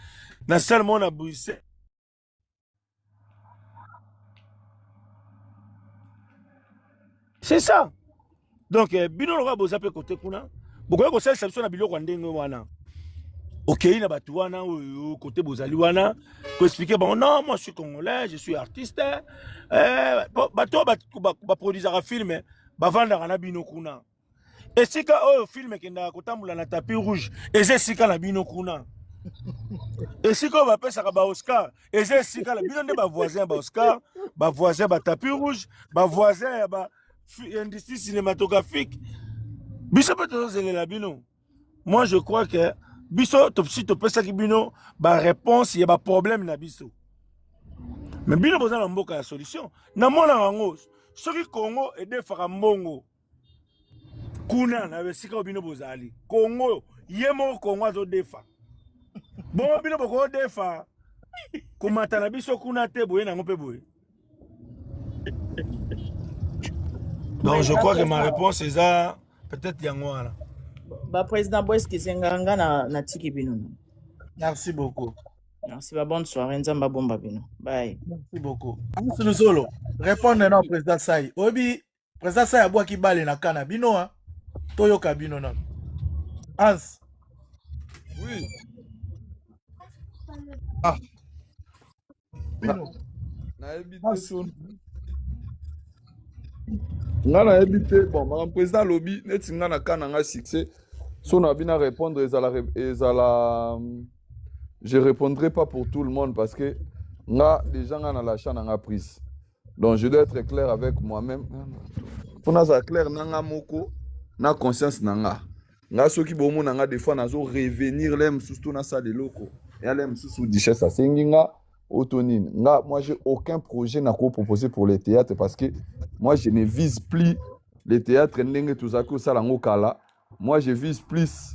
na salle moko na Bruxelles. C'est ça. Donc bino lokola boza mpe kote kuna, bokoki kosalisa biso na biloko ya ndenge wana. Okei na bato wana oyo kote bozali wana, koexpliquer bango: non, moi je suis congolais, je suis artiste. Bato oyo baproduisaka film bavandaka na bino kuna. Esika oyo film ekendaka kotambola na tapis rouge eza esika na bino kuna. Esika oyo bapesaka baoscar eza esika na bino. Nde bavoisin ya baoscar, bavoisin batapis rouge, bavoisin ya ba industrie cinématographique. Biso mpe tozozelela bino. Moi je crois que biso si topesaki bino baréponse ya baproblème na biso, mais bino boza na mboka ya solution. Namonaka yango, soki Congo edefaka mbongo kuna na esika oyo bino bozali, Congo ye moko, Congo azodefa bongo, bino bokodefa komata na biso kuna te. Boye nango mpe boye. Donc je crois que ma réponse eza peut-être yango wana. Baprésident, boexcuse nga, nga na natiki bino. Merci beaucoup. Merci, ba bonne soirée, Nzambe abomba bino, bye. Merci beaucoup. Luzolo, répondre na président Sai. Oyebi, président Sai abwaki bale na kana bino, hein. Toyoka bino nano. Hans. Oui. Ah. Bino. Nayebi te so nga nayebi te. Bon, makambo président alobi, neti nga na ka na nga succès, so na bino répondre ezala ezala, je répondrai pas pour tout le monde parce que nga déjà nga na lâcha na nga prise. Donc je dois être clair avec moi-même, mpo nazala clair na nga moko, na conscience na nga. Nga soki bomona nga des fois nazo revenir le mosusu to nasala eloko ya le mosusu, Duchesse asengi nga oto nini. Nga, moi j'ai aucun projet na proposer pour le théâtre parce que moi je ne vise plus le théâtre ndenge tozalaki kosala yango kala. Moi je vise plus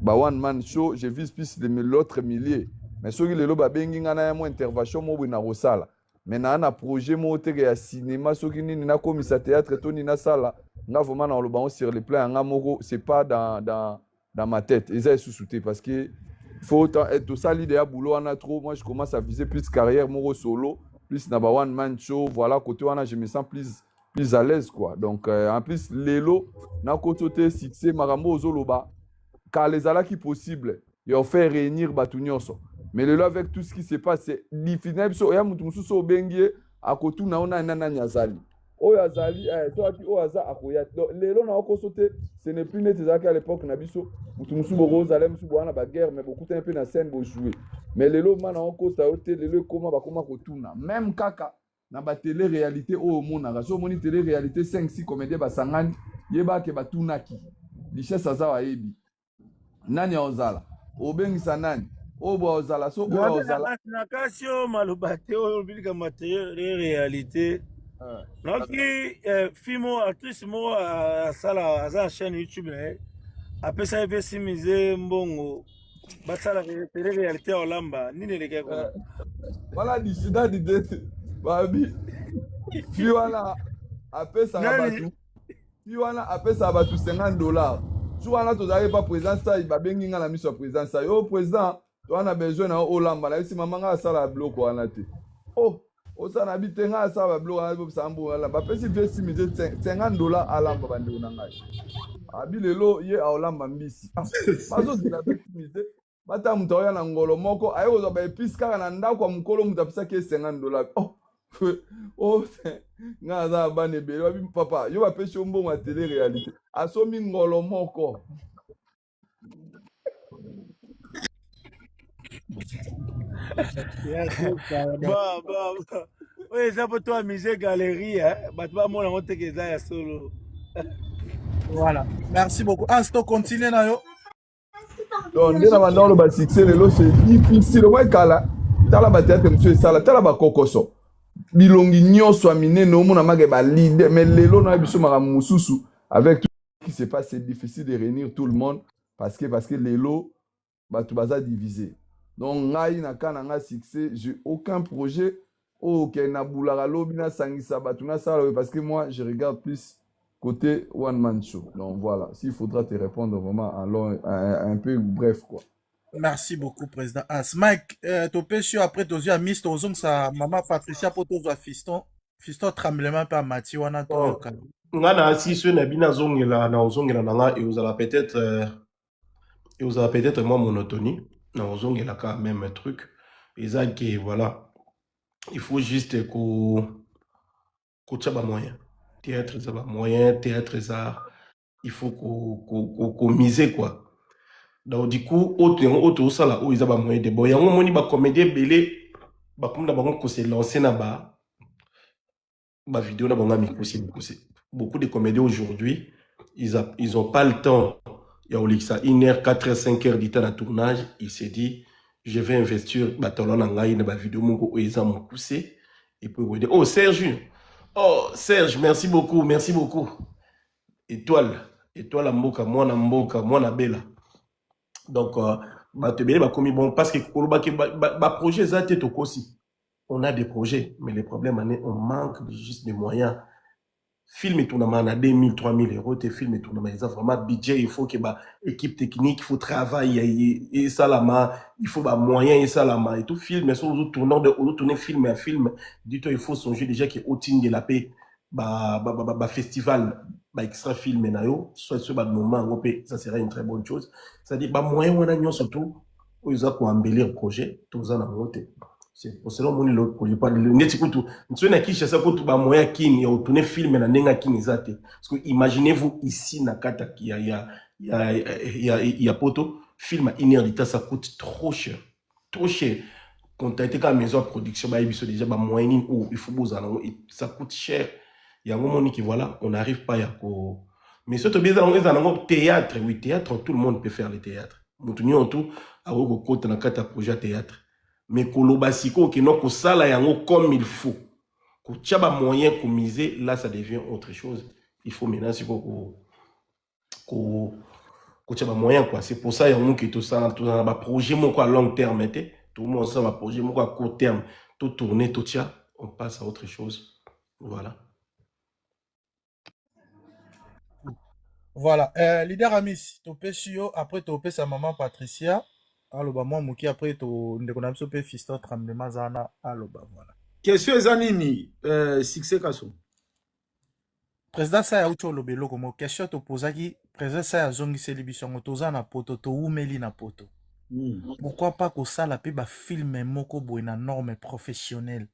ba one man show, je vise plus l'autre milieu. Mais soki lelo babengi nga na ya mo intervention mo boye na kosala, mais naa na projet moko teke ya cinéma, soki nini nakomisa théâtre to nini nasala. Nga vraiment na koloba ngo sur le plan ya nga moko, c'est pas dans ma tête, eza lisusu te parce que faut tosali deya boulot wana trop. Moi je commence à viser plus carrière moko solo, plus na ba one man show. Voilà, côté wana je me sens plus à l'aise quoi. Donc en plus lelo nakoto te succès, makambo ozoloba kala ezalaki possible ya faire réunir bato nyonso, mais lelo avec tout ce qui se passe, c'est difficile. Na biso oya, motu mosusu obengi ye, akotuna yo nani na nani azali, oyo azali so api oyo aza akoya. Donc lelo na okoso te, ce n'est plus neti ezalaki à l'époque na biso. Motu mosusu bokozala mosusu bowana na baguerre, mais bokutani mpe na scène, bojoue. Mais lelo ma na okosa yo te. Lelo ekóma bakóma kotuna même kaka. Na ba tele realite oyo omonaka, soki omoni tele realite 5 6 comedien basangani, yeba ke batunaki Duchesse aza ayebi nani aozala, obengisa nani oyo boye aozala, so oyo aozala. Na kasi oyo maloba te, oyo olobi likambo ya tele realite. Nayoki fille moko, actrice moko asala, aza na chaîne YouTube na ye, apesaki mpe Simize mbongo basala tele réalité ya olamba nini elekaki kuna. Wana disida dide babi fi wana apesaka bato, fi wana apesaka bato 50 $. Jour wana tozalaki pa président Sai, babengi nga na miso ya président Sai: "O président, toza na besoin na yo olamba." Nayebisi mama nga asala biloko wana te. O osala na bi te, ngai asala babiloko wana, bopesa mbongo wana. Bapesi vie Simize 50 $ alamba. Bandeko na ngai, abi lelo ye aolamba mbisi. Bazozela mpe Simize bata moto aoya na ngolo moko, aye kozwa baépices kaka na ndako ya mokolo moto apesaki ye 50 $. Oh, ngai aza na bana ebele. Babi: "Papa, yo bapesi yo mbongo ya tele réalité." Asombi ngolo moko. Bon, oyo eza mpo to amise galerie, bato bamona yango teke eza ya solo. Voilà, merci beaucoup. Ans, to continue na yo. Donc nde na banda oloba, succès lelo c'est difficile. Omoi kala, tala bathéâtre mosusu esala, tala bakokoso, bilongi nyonso ya minene, omona make baleader. Mais lelo na biso makambo mosusu, avec tout ce qui se passe, c'est difficile de réunir tout le monde parce que lelo bato baza divisé. Donc ngai na ka na ngai succès, j'ai aucun projet oyo ke nabulaka lobi nasangisa bato nasala oyo, parce que moi je regarde plus côté one man show. Donc voilà, s'il faudra te répondre vraiment en long, un peu bref quoi. Merci beaucoup, président As Mike. Topesi yo, après tozwi ya mis, tozongisa mama Patricia mpo tozwa Fiston, Fiston Tremblement mpe amati wana, toyoka. Nga na asisi na bino, azongela na ozongela na nga, eozala peut-être mwa monotonie na ozongelaka même truc. Eza ke voilà, il faut juste ko kotia bamoyen. Théâtre eza bamoyen, théâtre eza, il faut komiser quoi. Donc du coup oyo yango oyo tozosala oyo eza bamoyen de bon. Yango omoni bacomédien ebele bakomi na bango kose lancer na ba bavidéo na bango ya mikuse mikuse. Beaucoup de comédiens aujourd'hui, ils ont pas le temps ya kolekisa 1 heure, 4 heures, 5 heures du temps na tournage. Il s'est dit: "Je vais investir batalent na ngai na bavidéo moko oyo eza mokuse." Et puis oh, Serge, oh Serge, merci beaucoup, merci beaucoup. Étoile, étoile ya mboka, mwana mboka, mwana bela. Donc bato ebele bakomi bon parce que kolobaki baprojet eza te, tokosi. On a des projets, mais les problèmes ane, on manque juste de moyens. Film etournama na 2000, 3000 euros te. Film etournama eza vraiment budget. Il faut que ba équipe technique, il faut travail esalama, il faut bamoyen esalama et tout. Film so ozotourne, ozotourne film ya film, dis-toi, il faut songer déjà ke otindela mpe bafestival baextra film na yo, soit so banoma yango mpe, ça serait une très bonne chose. C'est-à-dire bamoyen wana nyonso tout oyo eza koembellir projet, toza nango te. C'est pour cela omoni le projet pas neti kutu soki na Kinshasa kutu bamoyen ya kini ya kotourne film na ndenge ya kini eza te. Parce que imaginez-vous ici na kati ya poto, film à 1 heure de temps, ça coûte trop cher, trop cher. Contacter kaka maison ya production, bayebi biso déjà bamoyen nini oyo il faut bozala nango. Ça coûte cher. Yango moni ki voilà, on n'arrive pas ya ko. Mais soki tobi eza nango théâtre, oui, théâtre, tout le monde peut faire le théâtre. Moto nyonso tu akoki kokota na kati ya projet ya théâtre. Mais koloba sikoyo okenda kosala yango comme il faut, kotia bamoyen, komiser, là ça devient autre chose. Il faut maintenant sikoyo kotia bamoyen quoi. C'est pour ça yango ke tosala, tozala na baprojet moko à long terme te, tomona osala baprojet moko à court terme, totourne, totia, on passe à autre chose, voilà. Voilà, leader Amis, topesi yo, après topesa maman Patricia aloba mwa moke, après to ndeko na biso mpe Fiston Tremblement aza wana aloba, voilà. Question eza nini, Succès Kaso? Président Sai auti oloba eloko moko. Question topozaki, président Sai azongiseli biso yango. Toza na poto, towumeli na poto. Pourquoi pas kosala mpe bafilm moko boye na norme professionnelle?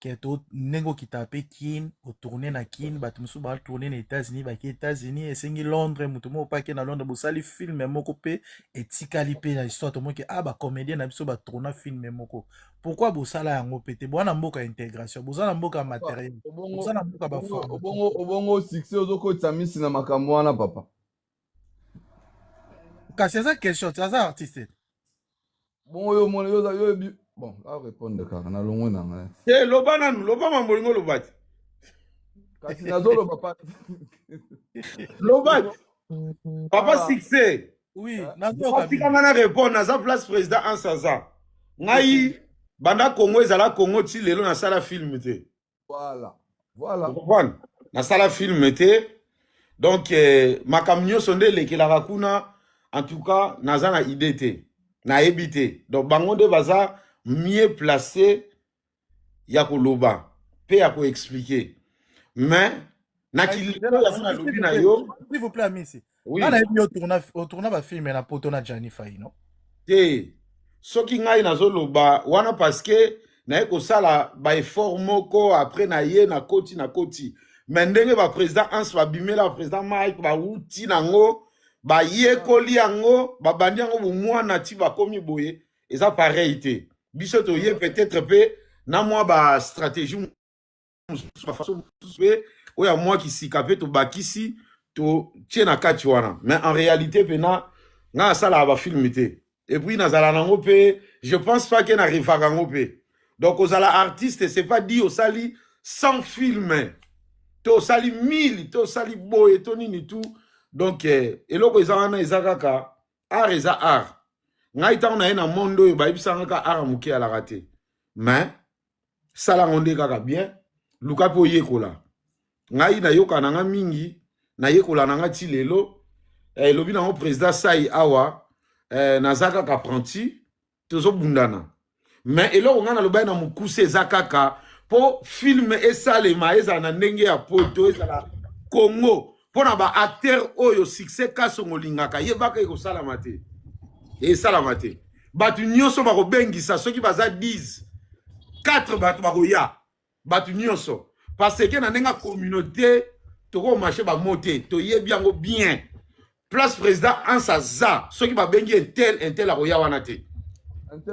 Ke to ndenge okitaka mpe Kin, otourne na Kin, bato mosusu batourne na États-Unis, bake États-Unis, esengi Londres, moto moko mpe ake na Londres, bosali film moko mpe etikali mpe na histoire, tomoki ah bacomédien na biso batourna film moko. Pourquoi bosala yango mpe te? Boza na mboka ya intégration, boza na mboka ya matériel, boza na mboka baforme. Obongo succès, ozokotisa misi na makambo wana, papa. Kasi eza question, aza artiste. Bongo yo mona yo yo yebi bon, a répondre kaka na longwe na ngai. Te, loba nanu, loba mambo olingi oloba te. Kasi nazoloba pa. Loba te, papa. Succès. Oui, nazoyoka. Atika nga na répondre, naza place président Anse aza. Ngai banda Congo ezala Congo ti lelo, nasala film te. Voilà. Comprendre, nasala film te. Donc makambo nyonso nde elekelaka kuna, en tout cas naza na idée te, nayebi te. Donc bango nde baza mieux placé ya koloba mpe ya koexpliquer, mais na kilelo yango nalobi na yo. S'il vous plaît, Amisi. Oui. Nga nayebi otourna bafilm na poto na Jani Faino. Te, soki ngai nazoloba wana parce que naye kosala baeffort moko, après na ye nakoti nakoti. Mais ndenge baprésident Hans babimela, baprésident Mike bawuti nango, bayekoli yango, babandi yango bomwana ti bakomi boye, eza pareil te. Biso toye peut-être mpe na mwa bastratégie mosusu, bafaçon mosusu mpe oyo ya mwa kisika mpe tobakisi, totie na kati wana. Mais en réalité mpena ngai asalaka bafilm te, et puis nazala nango mpe, je pense pas ke narêvaka yango mpe. Donc kozala artiste, c'est pas dit osali 100 film to osali 1000 to osali boye to nini tout. Donc eloko eza wana eza kaka art, eza art. Ngai ntango naye na monde oyo, bayebisanga kaka art ya moke alaka te, mais sala yango nde kaka bien, luka mpe oyekola. Ngai nayoka na nga mingi, nayekola na nga ti lelo. Elobi nango président Sai awa, naza kaka apprenti, tozobundana. Mais eloko ngai nalobaki na mokuse eza kaka mpo film esalema, ezala na ndenge ya poto, ezala Congo, mpo na baacteur oyo Succès Kasongo olingaka, yebaka ekosalama te, esalama te. Bato nyonso bakobengisa, soki baza 10, 4 bato bakoya, bato nyonso, parce que na ndenge ya communauté tokomarche bamo te, toyebi yango bien. Place président Hans aza, soki babengi un tel, un tel akoya wana te,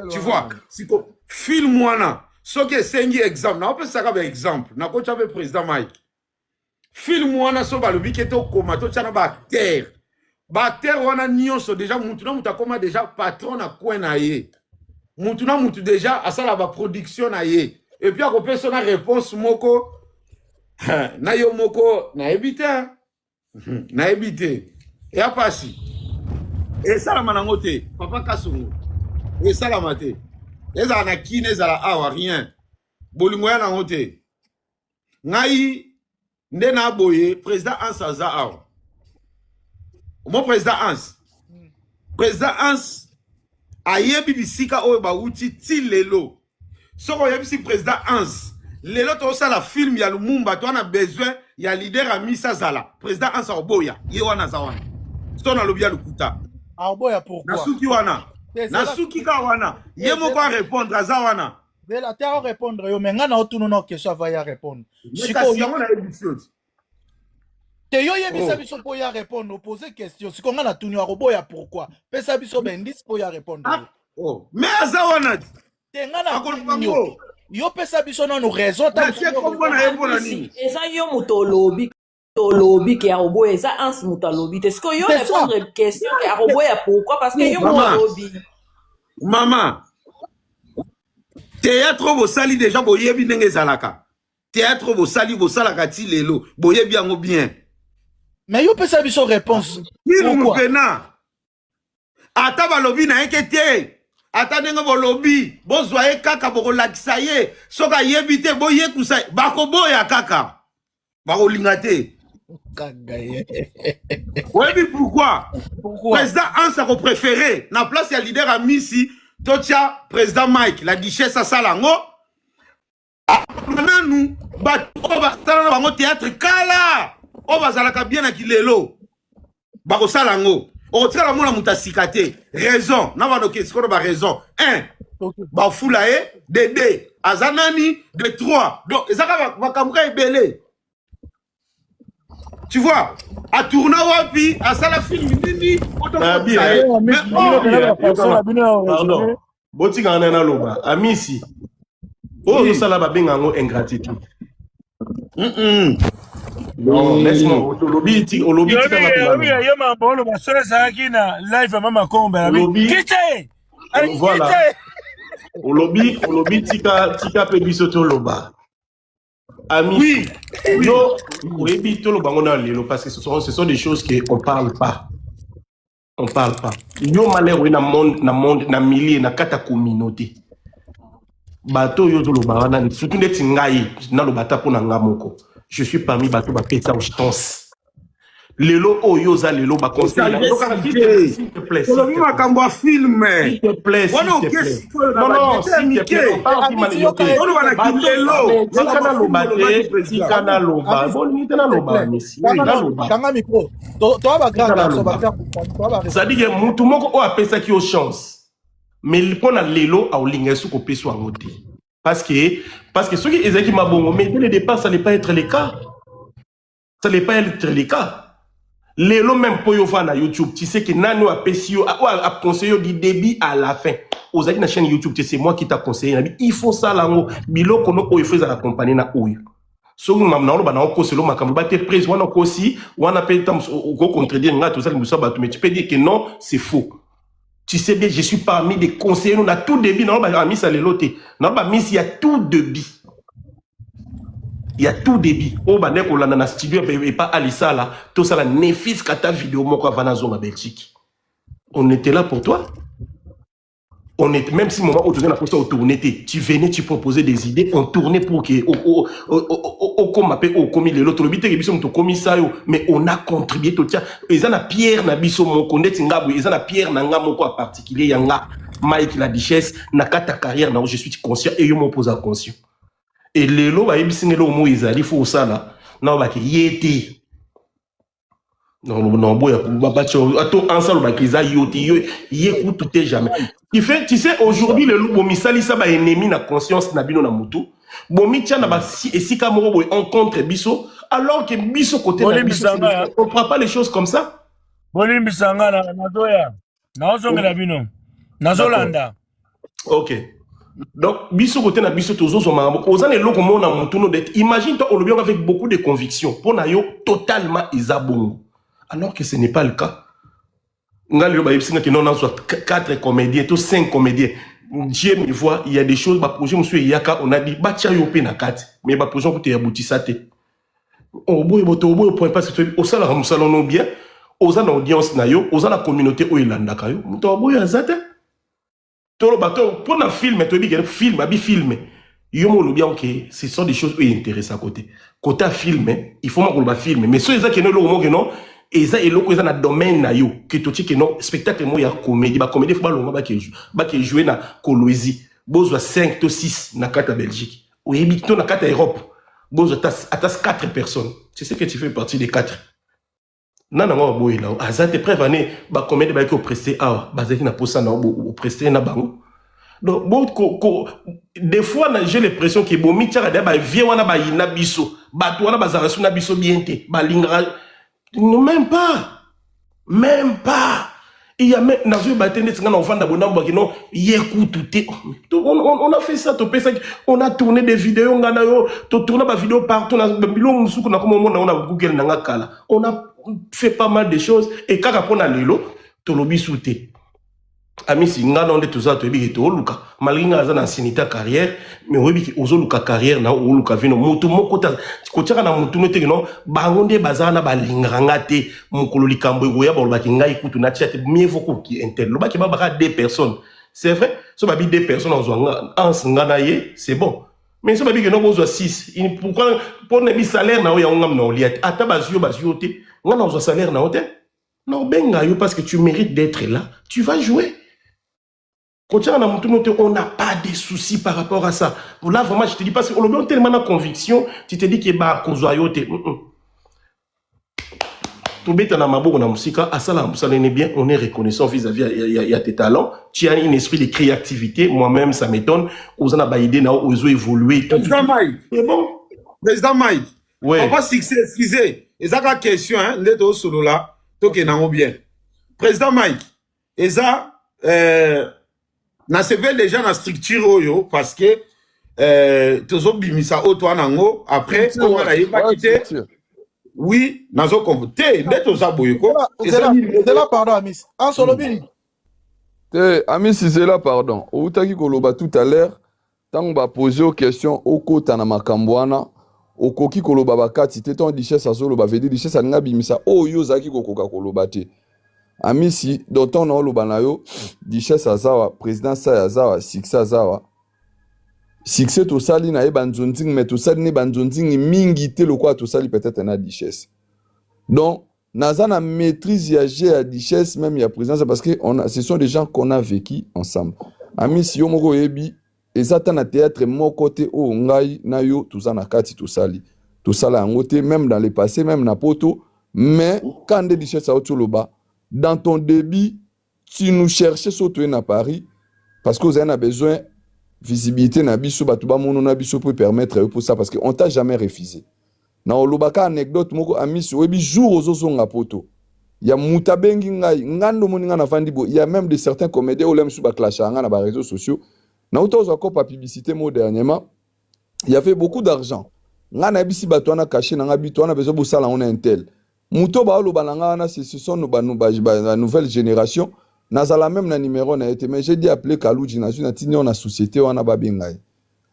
tu vois. Siko film wana soki esengi exemple, naopesaka baexemple, nakotya mpe président Mike. Film wana so balobi ke tokoma, totya na baacteur, baacteur wana nyonso déjà mutu na mutu akoma déjà patron na coin na ye, mutu na mutu déjà asala baproduction na ye, et puis akopesa na réponse moko na yo moko. Nayebi te, nayebi te, eya pasi, esalama nango te, papa Kasongo, esalama te. Ezala na Kini, ezala awa, rien, bolingo ya nango te. Ngai nde na boye, président Hans aza awa, mo président Hans, président Hans ayebi bisika oyo bawuti ti lelo. Soki oyebisi président Hans lelo tosala film ya Lumumba, to wana besoin ya leader Amisi azala, président Hans aoboya ye wana, aza wana. So nalobi ya lokuta? Aoboya pourquoi? Nasuki wana, nasuki ka wana, ye moko arépondre, aza wana. Zela te, arépondre yo, mais ngai na otuna na question avant ya répondre. Kasi yango nayebisi yo ti. Te, yo yebisa biso mpo ya répondre, opose question. Siko ngai natuni, akoboya pourquoi? Pesa biso baindice mpo ya répondre yo. Oh. Mais aza wana ti. Te, ngai Akoloba natuni yo. ngo. Yo pesa biso nanu raison ta. Natie kombo na ye mpo na nini? Eza yo moto olobi, olobi ke akoboya, eza Hans moto alobi te. Sikoyo yo C'est ça. répondre question ke akoboya pourquoi, parce que yo moto Mama. olobi. Mama, théâtre oyo bosali déjà, boyebi ndenge ezalaka. Théâtre oyo bosali, bosalaka ti lelo, boyebi yango bien. Mais yo pesa biso réponse. Film Pourquoi? mpena ata balobi na ye ke te, ata ndenge bolobi bozwa ye kaka, bokolakisa ye, soki ayebi te boyekusa ye, bakoboya kaka, bakolinga te. Kaka ye. Oyebi pourquoi? Pourquoi? Président Hans akopréféré na place ya leader Amisi, totia président Mike la Duchesse asala yango nanu. Bato oyo basala na bango théâtre kala, oyo bazalaka bien na kilelo, bakosala yango. Okotikala mona moto asika te. Raison na banoke sikoyo, baraison 1, bafula ye de 2. Aza nani de 3. Donc eza kaka makambo ka ebele. Tu vois, atourna wapi, asala film nini, otokotisa ye. Mais oh, Pardon. Botika na naloba. Amisi. Oyo ozosala babenga yango ingratitude. Non, laisse-moi. Olobi ti olobi tika na Olobi yo mambo oloba soki ezalaki na live ya mama Kombe Olobi. kita ye. Voilà. Olobi olobi tika tika pe biso toloba. Amisi. Oui. Yo oyebi toloba ngo na lelo parce que ce sont des choses que on parle pas. On parle pas. Yo malheur oye na monde na milieu na kati ya communauté. Bato oyo ozoloba wana, surtout ndeti ngai naloba ata mpo na nga moko, je suis parmi bato bapesa chance. Lelo oyo oza lelo baconseil. Olobi makambo ya film wana, oke sikoyo na badete mike, oloba na kilelo. Tika naloba te, tika naloba, bolingi te naloba misi naloba. Kanga micro, toa bagrand garçon. C'est-à-dire que mutu moko oyo apesaki yo chance, mais mpo na lelo aolinga esu kopesa yango te, parce que soki ezalaki mabongo, mais dès le départ ça n'est pas être le cas, ça n'est pas être le cas. Lelo même mpo yo va na YouTube, tu sais que nani oyo apesi yo, oyo aconseille yo du début à la fin. Ozalaki na chaîne YouTube te, c'est moi qui t'a conseillé. Nabi il faut sala yango, biloko no oyo il faut ezala accompagné na oyo. Soki naoloba na okoselo makambo ba te, prise wana okosi wana mpe okocontredire ngai, tozali liboso ya bato, mais tu peux dire que non, c'est faux. Tu sais bien, je suis parmi des conseillers na tout début. Naoloba amisa lelo te, naoloba misi ya tout début, ya tout début oyo bande kolanda na studio epa alisala, tosala nefis kata video moko avant nazonga Belgique. On était là pour toi. On est même si moment où tu na tourner, tu venais, tu proposais des idées, on tournait pour que okoma mpe okomi lelo. Tolobi te ke biso moto okomisa yo, mais on a contribué. Totia eza na pierre na biso moko ndeti nga boye, eza na pierre na nga moko ya particulier ya nga Mike la Duchesse na kati ya carrière na yo. Je suis conscient et yo moko oza conscient. Et lelo bayebisi nga eloko moko ezali fo osala na bake ye te. Non, boya bato ansa alobaki eza yo te, yo ye kutu te, jamais. Il fait, tu sais, aujourd'hui lelo bomisalisa baennemi na conscience na bino na mutu, bomitia na esika moko boye en contre biso, alors que biso côté na biso, on prend pas les choses comme ça. Bolimbisa nga, nazoya, naozongela bino, nazolanda. Ok, donc biso côté na biso tozozwa makambo oza na eloko moko na mutu no det. Imagine toi, olobi yango avec beaucoup de conviction mpo na yo totalement eza bongo, alors que ce n'est pas le cas. Nga lelo bayebisi nga ke non, nazwa 4 comédiens to 5 comédiens. Dieu me voit, il y a des choses, baprojet mosusu eyaka, on a dit batia yo mpe na kati, mais baprojet kutu eyabutisa te. Oboye boto, oboye point, parce que osalaka mosala no bien, oza na audience na yo, oza na communauté oyo elandaka yo. Moto aboye aza te. Toloba to mpo na film, toyebi ke film abi film yo mo olobi yango ke ce sont des choses oyo intéresse côté ya film. Il faut moko koloba film, mais so eza keno eloko moko keno eza eloko eza na domaine na yo ke totie keno spectacle moko ya comédie, bacomédie fo balonga bake jouer na Kolwezi, bozwa 5 to 6 na kati ya Belgique, oyebi, to na kati ya Europe, bozwa ata 4 personnes. Tu sais que tu fais partie des 4. Nana ngo baboyela aza te. Preuve ane bacomédie bayaki opreste awa, bazalaki na posa na opreste na bango. Donc bo ko, des fois na j'ai l'impression ke bomitiaka deya bavie wana, bayina biso, bato wana bazalaka so na biso bien te, balingaka même pas, même pas. Il y a même nazoyeba te ndeti nga na ovanda boye nambwaki non, ye kutu te. On a fait ça, topesaki, on a tourné des vidéos, nga na yo totourna bavidéo partout na biloko mosuku nakoma omona ngo na Google na nga kala. On a fait pas mal de choses et kaka mpo na lelo tolobi su te. Amisi, nga na nde toza, toyebi ke tooluka, malgré nga aza na ancienneté ya carrière, mais oyebi ke ozoluka carrière na oluka vino motu moko kotiaka na motu no teke non, bango nde baza wana balingaka nga te. Mokolo likambo ekoya, balobaki ngai kutu natia te, mieux vaut koki intel lobaki babaka deux personnes. C'est vrai, so babi deux personnes, azwa nga anse nga na ye, c'est bon. Mais so babi ke no bozwa 6, pourquoi? Mpo na bi salaire na yo yango ngam na olia te, ata bazwi yo, bazwi yo te, nga na ozwa salaire na yo te, na obenga yo parce que tu mérites d'être là, tu vas jouer. Kotiaka na mutu no te, on n'a pas de soucis par rapport à ça. Là vraiment je te dis, parce que olobi tellement na conviction, tu te dis ke bakozwa yo te. Tobeta na maboko na mosika, asala mosala ne bien, on est reconnaissant vis-à-vis ya tes talents. Tu as un esprit de créativité, moi-même ça m'étonne. Oza na ba idée na ozo évoluer tout. Président Mike. C'est bon. Président Mike. Ouais. Papa Succès, excusez. Ezaka question, hein, nde tosolola, tokende nango bien. Président Mike, eza nasepeli déjà na structure oyo parce que tozobimisa oyo toa nango après oyo nga nayebaki te. Oui, nazokombo te nde toza boye ko. Zela, zela, pardon, Amis. Anse, olobi nini? Te, Amisi, zela, pardon. Outaki koloba tout à l'heure, ntango bapose yo question, okota na makambo wana, okoki koloba bakati te. Ntango Duchesse azoloba, vedi Duchesse alingi abimisa oyo ozalaki kokoka koloba te. Amisi, donc ntango naoloba na yo, Duchesse azawa, président Sai azawa, Succès azawa. Succès, tosali na ye banzonzingi, mais tosali ne banzonzingi mingi te lokola tosali peut-être na Duchesse. Donc naza na maîtrise ya jeu ya Duchesse, même ya présidence, parce que ce sont des gens qu'on a vécu ensemble. Amisi, yo moko oyebi, eza ta na théâtre moko te oyo ngai na yo toza na kati, tosali, tosala yango te, même dans le passé, même na poto. Mais quand nde Duchesse auti oloba, dans ton début, tu nous cherchais, so toye na Paris, parce que ozali na besoin visibilité na biso, bato bamono na biso po permettre yo pour ça, parce que on t'a jamais refusé. Na olobaka anecdote moko, Amisi, oyebi jour ozozonga poto ya moto abengi ngai, ngai nde omoni ngai navandi boye. Il y a même de certains comédiens oyo mosusu baclasha nga na baréseaux sociaux. Nauta ozwa kopa publicité mo dernièrement, il y avait beaucoup d'argent. Ngai nayebisi bato wana cachet na ngai, bito wana bezo bosala ngo na intel. Moto baoloba na ngai wana, ce sont ba nouvelle génération. Nazala même na numéro na ye te, mais j'ai dit appeler Kaluji. Nazwi, natindi yo na société wana, babenga ye.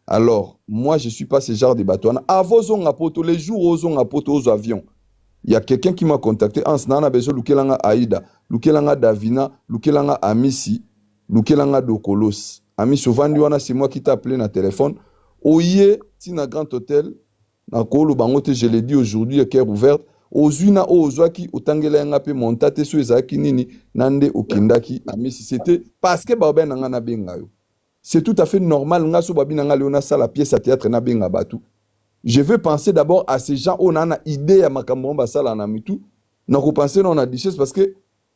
Alors moi, je suis pas ce genre de bato wana. Avant ozonga poto, les jours ozonga poto, ozwa avion, il y a quelqu'un qui m'a contacté: Hans, naa na besoin, lukelanga Aida, lukelanga Davina, lukelanga Amisi, lukelanga Dokolos. Amisi, ovandi wana, c'est moi qui t'ai appelé na téléphone. Oye ntina Grand Hôtel, nakoloba bango te, je l'ai dit aujourd'hui, cœur ouverte. Ozwi na oyo ozwaki, otangela yanga mpe monta te so ezalaki nini na nde okendaki. Amisi, c'était parce que baobe na nga nabenga yo, c'est tout à fait normal. Nga so babi na nga leo nasala pièce ya théâtre, nabenga bato, je veux penser d'abord à ces gens oyo naa na idée ya makambo ngo basala na mitu. Nakopense nao na Duchesse parce que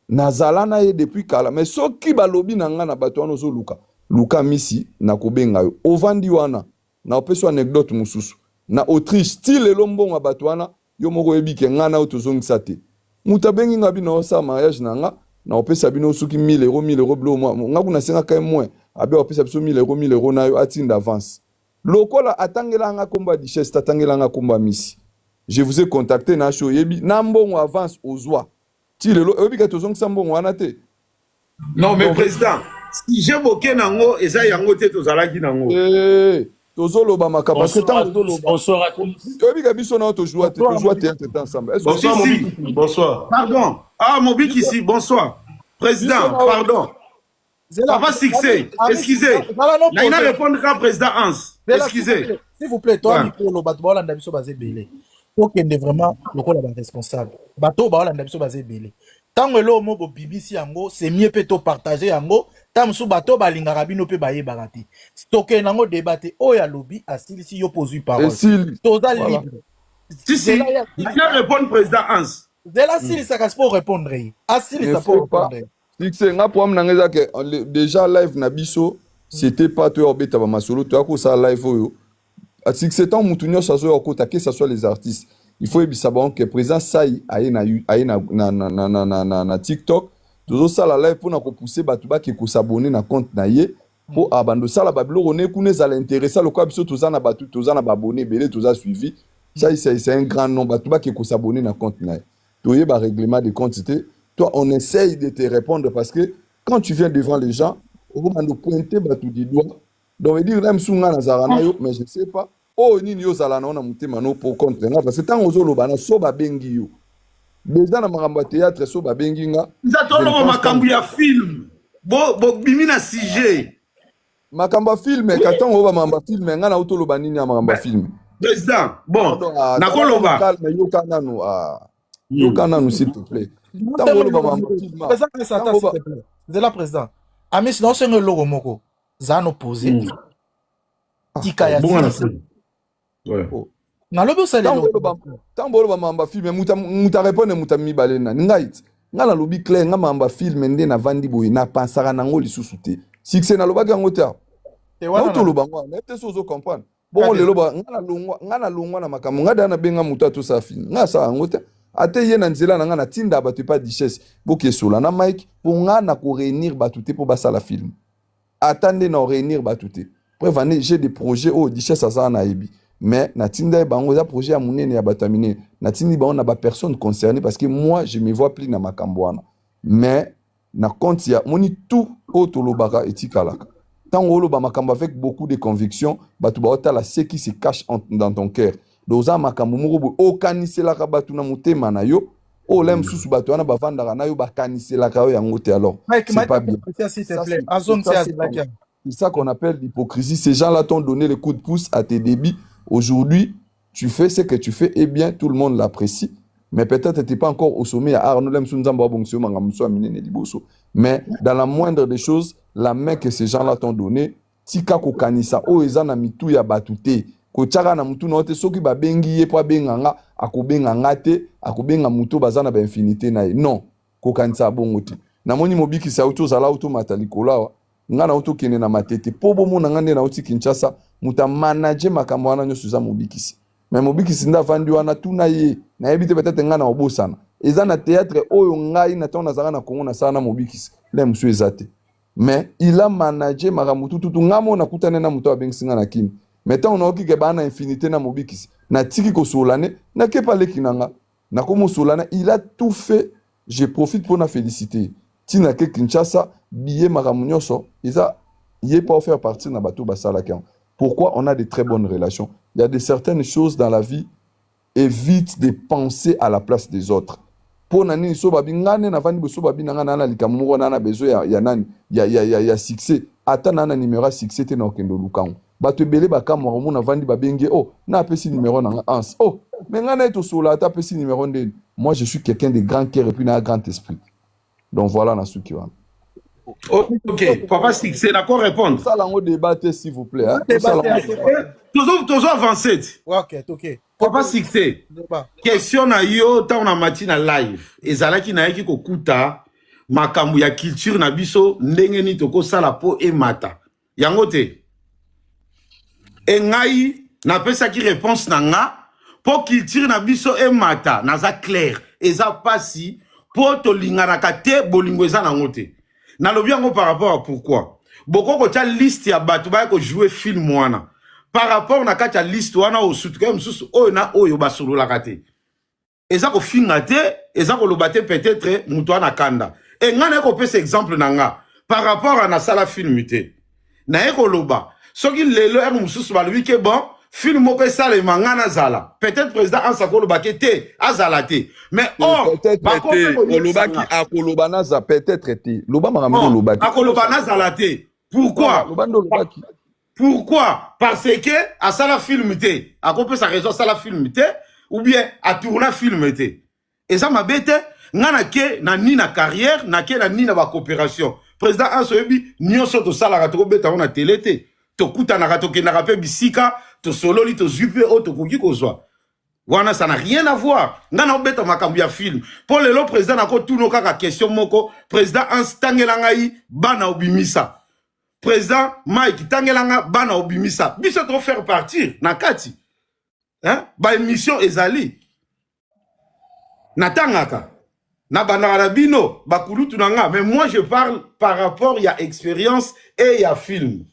nazala na ye depuis kala. Mais soki balobi na nga na bato wana ozoluka, luka Misi, nakobenga yo. Ovandi wana, naopesi anecdote mosusu. Na Autriche, ti lelo mbongo ya bato wana, yo moko oyebi ke ngai na yo tozongisa te. Moto abengi nga, bino osala mariage na nga, naopesa bino soki 1000 euro, 1000 euro bilo mwa nga kuna, asengaka ye moins, abe apesa biso 1000 euro, 1000 euro na yo, atinda avance. Lokola atangela nga nkombo ya Duchesse, atangela nga nkombo ya Misi, je vous ai contacté na so oyebi na mbongo avance ozwa, ti lelo oyebi ke tozongisa mbongo wana te. Non, mais président, sujet boke nango eza yango te, tozalaki nango. Eh, tozoloba makambo parce que ntango tozoloba Bonsoir à tous. Toyebi ke biso nao tozwa te, tozwa théâtre te ensemble. Est-ce que- Bonsoir, Si, si. Mobikisi. Bonsoir. Pardon, ah, Mobikisi, bonsoir président. Pardon. Zela, Papa Succès, excusez. Zala no naina posé. Répondre quand président Hans. Zela, Excusez. s'il vous plaît, toi, mikolo, bato baolanda biso baza ebele. Tokende vraiment lokola baresponsable. Bato oyo baolanda biso baza ebele. Ntango eloko mo bobimisi yango, c'est mieux mpe topartage yango. Ntango mosusu bato oyo balingaka bino mpe bayebaka te. Tokende yango débat te. Oyo alobi asilisi, yo mpo ozwi parole. Esili. Toza Voilà. libre. Si, si. Zela ya Naina répondre président Hans. Zela, asilisaka mpo répondre ye. Asilisa Ne mpo faut pas répondre ye. Succès, nga problème na nga eza ke déjà live na biso, c'était pas toya kobeta bamasolo, toya kosala live oyo. Succès, ntango mutu nyonso azoya kokota, que ça soit les artistes, il faut yebisa bango ke président Sai aye na, aye na TikTok, tozosala live mpona kopousse bato bake kos'abonner na compte na ye, mpo abanda osala babiloko ne kuna ezala intéressant. Lokola biso toza na bato, toza na baabonnés ebele, toza suivi. Sai, c'est un grand nom, bato bake kos'abonner na compte na ye. Toyeba règlement de compte te. Toi, on essaye de te répondre parce que quand tu viens devant les gens, okomanda pointer bato du doigt. Donc veut dire, même su nga nazalaka na yo, mais je sais pas oyo nini yo ozala na yo na motema no po contre nga, parce que ntango ozoloba na so babengi yo déjà na makambo ya théâtre, so babengi nga. Nza toloba makambo ya film, bobimi na sujet. Makambo ya film ka, ntango oyo makambo ya film, nga na otoloba nini ya makambo ya film? Président, bon. Ah, nakoloba. Calme, yoka nanu, ah. Yoka nanu, s'il te plaît. Ntango oloba makambo ya film, Président, attends, s'il te plaît. Zela, président Amis, naosenga eloko moko, za no posé, tika ya Bonga na silisa. Ouais. Nalobi osala Ntango eloko. oloba, ntango oloba makambo ya film, moto arépondre moto mibale nani? Ngai ti ngai nalobi clair, ngai makambo ya film nde navandi boye, napansaka nango lisusu te. Succès nalobaki yango te awa. Te wana. Nauti oloba ngo wana, nayebi te so ozo comprendre bongo. Kade. Lelo ngai nalongwa na makambo ngai. Daya nabenga moto atosala film, ngai asala yango te. Ate ye na nzela na ngai, natinda bato epa Duchesse, bokesola na Mike, mpo ngai na koréunir bato te mpo basala film. Ata nde na réunir bato te. Preuve ane, j'ai des projets oyo Duchesse aza nayebi, mais natinda ye bango. Eza projet ya monene, ya bato ya minene. Natindi bango na bapersonnes concernées, parce que moi, je me vois plus na makambo wana. Mais na compte ya moni, tout oyo tolobaka etikalaka. Ntango oloba makambo avec beaucoup de conviction, bato baotala ce qui se cache dans ton cœur. Donc oza makambo moko boye okaniselaka bato na motema na yo, oyo la mosusu bato wana bavandaka na yo, bakaniselaka yo yango te. Alors Mike, c'est Mike, pas bien. s'il te Ça, plaît. c'est Azong ça, se c'est azalaki. C'est ça qu'on appelle l'hypocrisie. Ces gens-là t'ont donné le coup de pouce à tes débuts. Aujourd'hui, tu fais ce que tu fais et bien, tout le monde l'apprécie. Mais peut-être tu n'es pas encore au sommet à Arnaud Lemsou Nzamba Bongisio Mangamso Aminene Liboso. Mais dans la moindre des choses, la main que ces gens-là t'ont donnée, tika kokanisa oyo eza na mitu ya bato te. Kotiaka na mutu na yo te. Soki babengi ye mpo abenga nga, akobenga nga te, akobenga motu oyo baza na bainfinité na ye. Non, kokanisa bongo te. Namoni mobikisi auti ozala, auti omata likolo awa. Nga nauti okende na Matete mpo bomona nga nde nauti Kinshasa. Moto amanage makambo wana nyonso eza mobikisi. Me mobikisi nde avandi wana, tuna ye. Nayebi te, peut-être ngai na obosana. Eza na théâtre oyo ngai na ntango nazalaka na Kongo, nasala na mobikisi le mosusu eza te, mais il a manage makambo tututu. Nga mo nakutani na moto abengisi nga na Kini, mais ntango naoki ke baa na infinité na mobikisi, natiki kosola ne nakepa leki na nga, nakomosola na. Il a tout fait. Je profite mpona féliciter ntina ke Kinshasa billet, makambo nyonso eza ye pas faire partie na bato basalaki yango. Pourquoi? On a de très bonnes relations. Il y a de certaines choses dans la vie, évite de penser à la place des autres. Mpo na nini? So babi nga nde navandi boye, so babi na nga naa na likambo moko, naa na besoin ya nani, ya succès, ata naa na numéro ya succès te, na okende olukango. Bato ebele bakamwaka omona vandi, babengi: "Oh, na apesi numéro na nga Anse." Oh, mais nga na ye tosola, ata apesi numéro ndeni. Moi, je suis quelqu'un de grand cœur et puis na grand esprit. Donc voilà, na suki wana. Ok, papa Succès, d'accord, répondre. Tosala yango débat te, s'il vous plaît, hein. Débat Tosala te. yango. Tozo avancer. Ok. Papa Succès, Débat. question na yo, ntango na mati na live, ezalaki nayaki kokuta makambo ya culture na biso, ndenge nini tokosala mpo emata yango te. E ngai napesaki réponse na nga: mpo culture na biso emata, naza clair, eza pasi mpo tolinganaka te, bolingo eza nango te. Nalobi yango par rapport à pourquoi boko kotia liste ya bato baya kojouer film wana. Par rapport na kati ya liste wana, osutuka mosusu oyo na oyo basololaka te. Eza kofinga te, eza koloba te, peut-être moto wana kanda. E ngai naye kopesa exemple na nga par rapport à nasala film te. Naye koloba soki lelo ere mosusu balobi ke bon, film moko esalema, ngai nazala, peut-être président Ansa koloba ke te, azala te, mais or Peut-être bakomi te. koyebisa Olobaki nga. akoloba naza peut-être te. Loba makambo nde Bon, olobaki. Akoloba nazala te, pourquoi? Loba nde olobaki. Pourquoi? Parce que asala film te. Akopesa raison, asala film te ou bien atourna film te, eza mabe te. Nga nake na ni na carrière, nake na ni na bacoopération. Président Anse oyebi nyonso tosalaka, tokobeta yango na tele te. Tokutanaka, tokendaka mpe bisika, tosololi, tozwi mpe oyo tokoki kozwa wana, ça n'a rien à voir. Nga na obeta makambo ya film mpo lelo président nakotuna kaka question moko. Président Anse, tangela ngai bana obimisa. Président Mike, tangela nga bana obimisa. Biso tofaire partir na kati, hein? Baémission ezali, natangaka, nabandaka na bino bakulutu na nga. Mais moi, je parle par rapport ya expérience et ya film.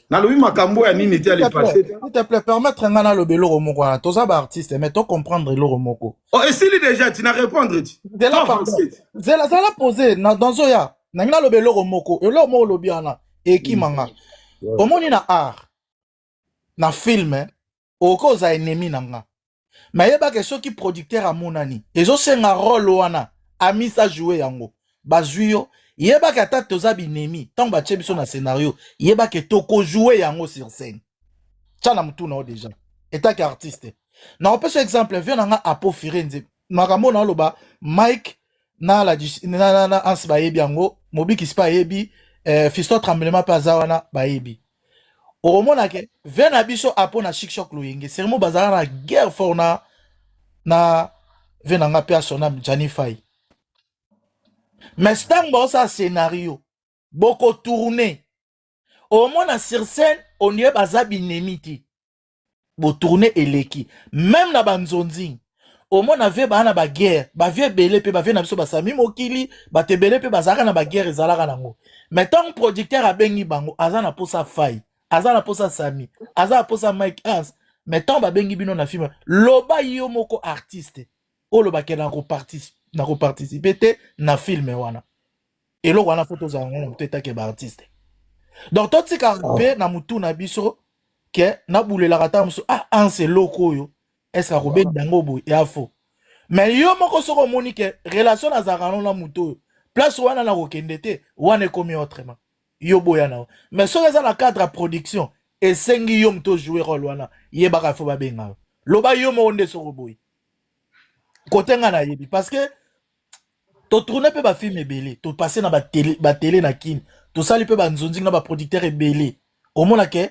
Nalobi makambo ya nini te, ya le passé te. S'il te plaît, permettre nga naloba eloko moko wana. Toza baartiste, mais tocomprendre eloko moko. Oh, esili déjà, tina répondre ti. Zela, pardon, zela, zala posé na danzoya nangi naloba eloko moko. Eloko moko olobi wana ekima nga. Omoni, na art, na film, okoki ozala ennemi na nga, me yebake soki producteur amonani ezosenga rôle wana, amisa joue yango, bazwi yo. Yebake ata toza binemi, ntango batie biso na scénario, yebake tokojoue yango sur scène. Tia na mutu na yo déjà etaki artiste. Na opesa exemple, vieux na nga Apo Firenze. Makambo na oloba, Mike na, la, na Anse bayebi yango, mobikisi mpe ayebi, Fiston Tremblement mpe aza wana, bayebi. Okomona ke ve na biso apo na Chic Choc Loyenge, sermo bazalaka na guerre fort na na ve na nga pe asona Gianni Fay. Mais ntango baosala scénario, boko tourner. Omona sur scène, on dirait baza binemi te. Botourne eleki meme na banzonzing omona vie baa na baguerre bavie ebele mpe bavie na biso basami mokili bato ebele mpe bazalaka na baguerre ezalaka nango mais ntango producteur abengi bango aza na mposa fai aza na mposa sami aza na mposa mike hans mais ntango babengi bino na film loba yo moko artiste olobake na koparticipe te na film wana eloko wana fo tozala yango na motu etake baartiste donc totikaka mpe na motu na biso ke nabulelaka ntango mosusu ah anse eloko oyo estce akobenda yango boye ya fo mais yo moko soki omoni ke relation nazalaka no na motu oyo place wana nakokende te wana ekomi autrement yo boya na yo mais soki eza na cadre ya production esengi yo moto ojoue role wana yebaka fo babenga yo loba yo moko nde soki oboyi kote nga nayebi parce que totourne mpe bafilme ebele topasse na batele batele na kini tosali mpe banzonzingi na baproducteur ebele omona ke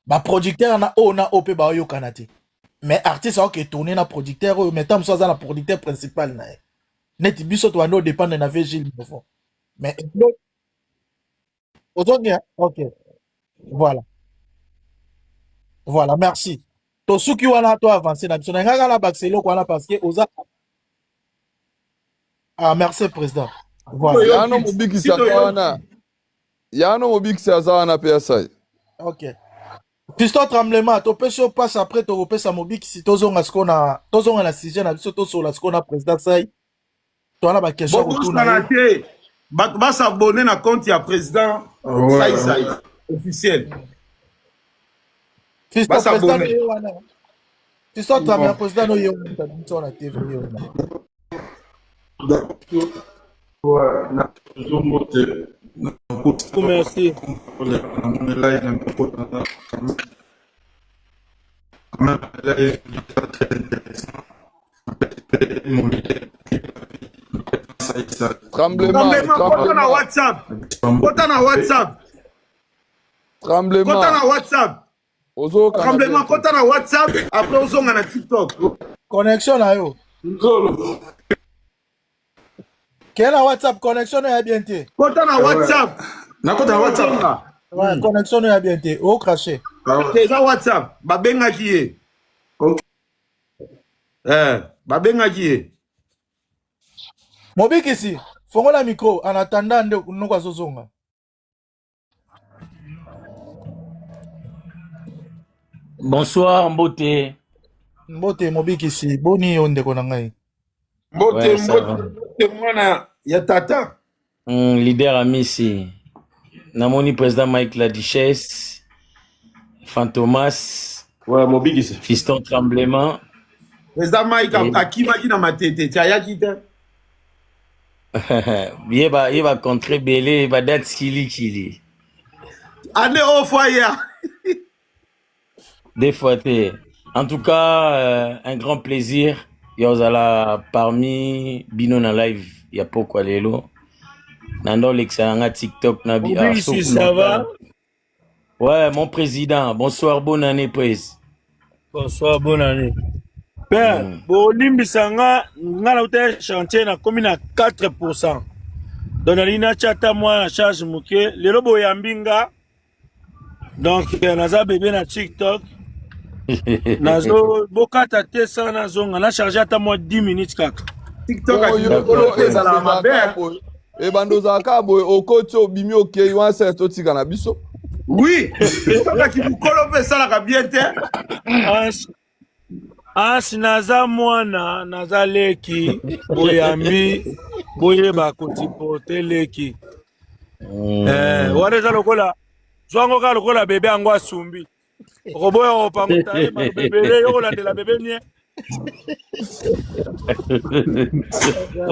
baproducteur na oyo na oyo mpe baoyokana te mais artiste aoke tourne na producteur oyo mais ntango mosusu aza na producteur principal na ye neti biso tobandi odépendre na vigile mofo mais ozongi ok voilà voilà merci tosuki wana to avance na biso na ngai kaka nabakisa eloko wana parce que oza ah merci président voilà yano mobikisi aza wana yano mobikisi aza wana mpe asai ok fiston tremblement topesi yo passe après tokopesa mobikisi tozonga sikoyo na tozonga na sujet na biso tosola sikoyo na président sai towana baquestion kotuna bobosana te bato basabone na compte ya président Ouais. saisai officiel fiston président basabone noye wana fiston tremblement président noye wana biso na tv ye wana Merci. Tremblement, tremblement kota na tremblement, whatsapp kota na whatsapp kota tremblement. na whatsapp Ozokana bien tremblement te. kota na whatsapp après ozonga na tiktok connexion na yo keye na whatsapp connexion no ya bien te kota na whatsapp nakota na whatsapp ozonga ouais, connexion no ya bien te ocrache Ah ouais. te eza whatsapp babengaki ye Ok. eh, babengaki ye mobikisi fongola micro en attendant nde noko azozonga Bonsoir Mbote. Mbote mobikisi, boni yo ndeko na ngai. Mbote, Ouais, ça mbote, va. mbote mwana ya tata. Leader Amisi. Namoni président Mike la Duchesse, Fantomas, Ouais, mobikisi. Fiston Tremblement. Président Mike Et... akimaki na matete, ti ayaki te. yeba yeba contre belé, ba date kili kili. Année au foyer. Des fois t'es. En tout cas, un grand plaisir. Yozala parmi bino na live ya pokwa lelo. Nando lekisa nga TikTok na bi ah, Mobikisi, soku ça va? longtemps. Ouais, mon président. Bonsoir, bonne année, prés. Bonsoir, bonne année. Père, bolimbisa nga nga nauta chantier nakomi na 4%. Donc nalingi natya ata mwa na charge moke. Lelo boyambi nga. Donc naza bebe na TikTok. Nazo bokata te sala nazonga na charge ata mwa 10 minutes kaka. TikTok Oyo akimokolo oyo mpe ezalaka ebanda mabe. ozalaka boye ebanda ozalaka boye okoti obimi okei wana sele totika na biso Oui, TikTok akimokolo mpe esalaka bien te. As, as naza mwana naza leki boyambi boyeba kotiporte leki wana eza lokola zwango kaka lokola bebe yango asumbi okoboya kopanguta ye maloba ebele yo kolandela bebe nie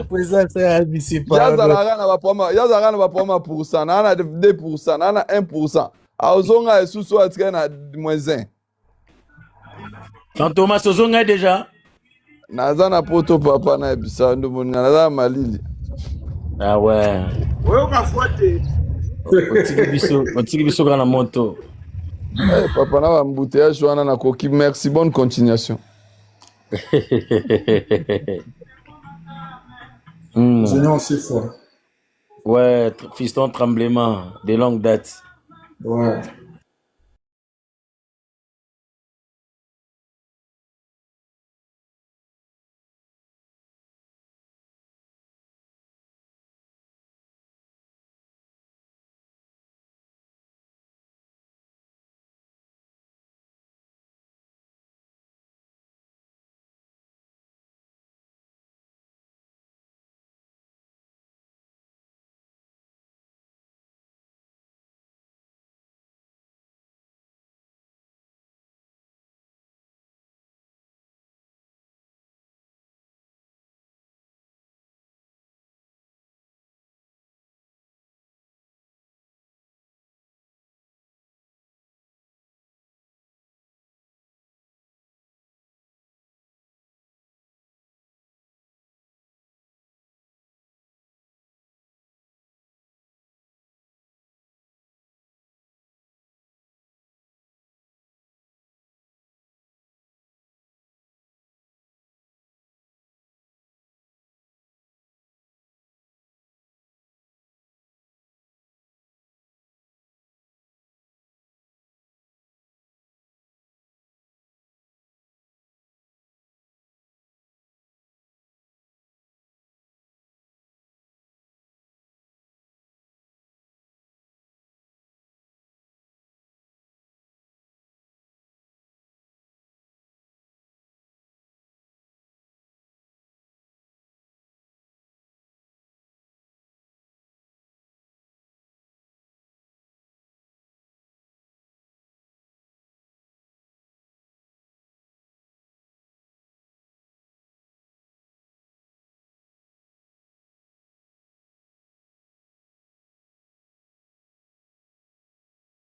Président ya ABC pardon. yazalaka na baproma yazalaka na baproma pourcent naa na 2 pourcent naa na 1 pourcent azonga lisusu oyo atikali na moins 1 Fantomas ozonga déjà? Naza na poto papa na yebisa ndo moninga naza na malili. Ah ouais. Oyoka fwa te. Otiki biso, otiki biso kaka na moto. Eh, papa na bambouteillage wana nakoki. Merci, bonne continuation. Junior Sifwa. Ouais, fiston tremblement de longue date. Ouais.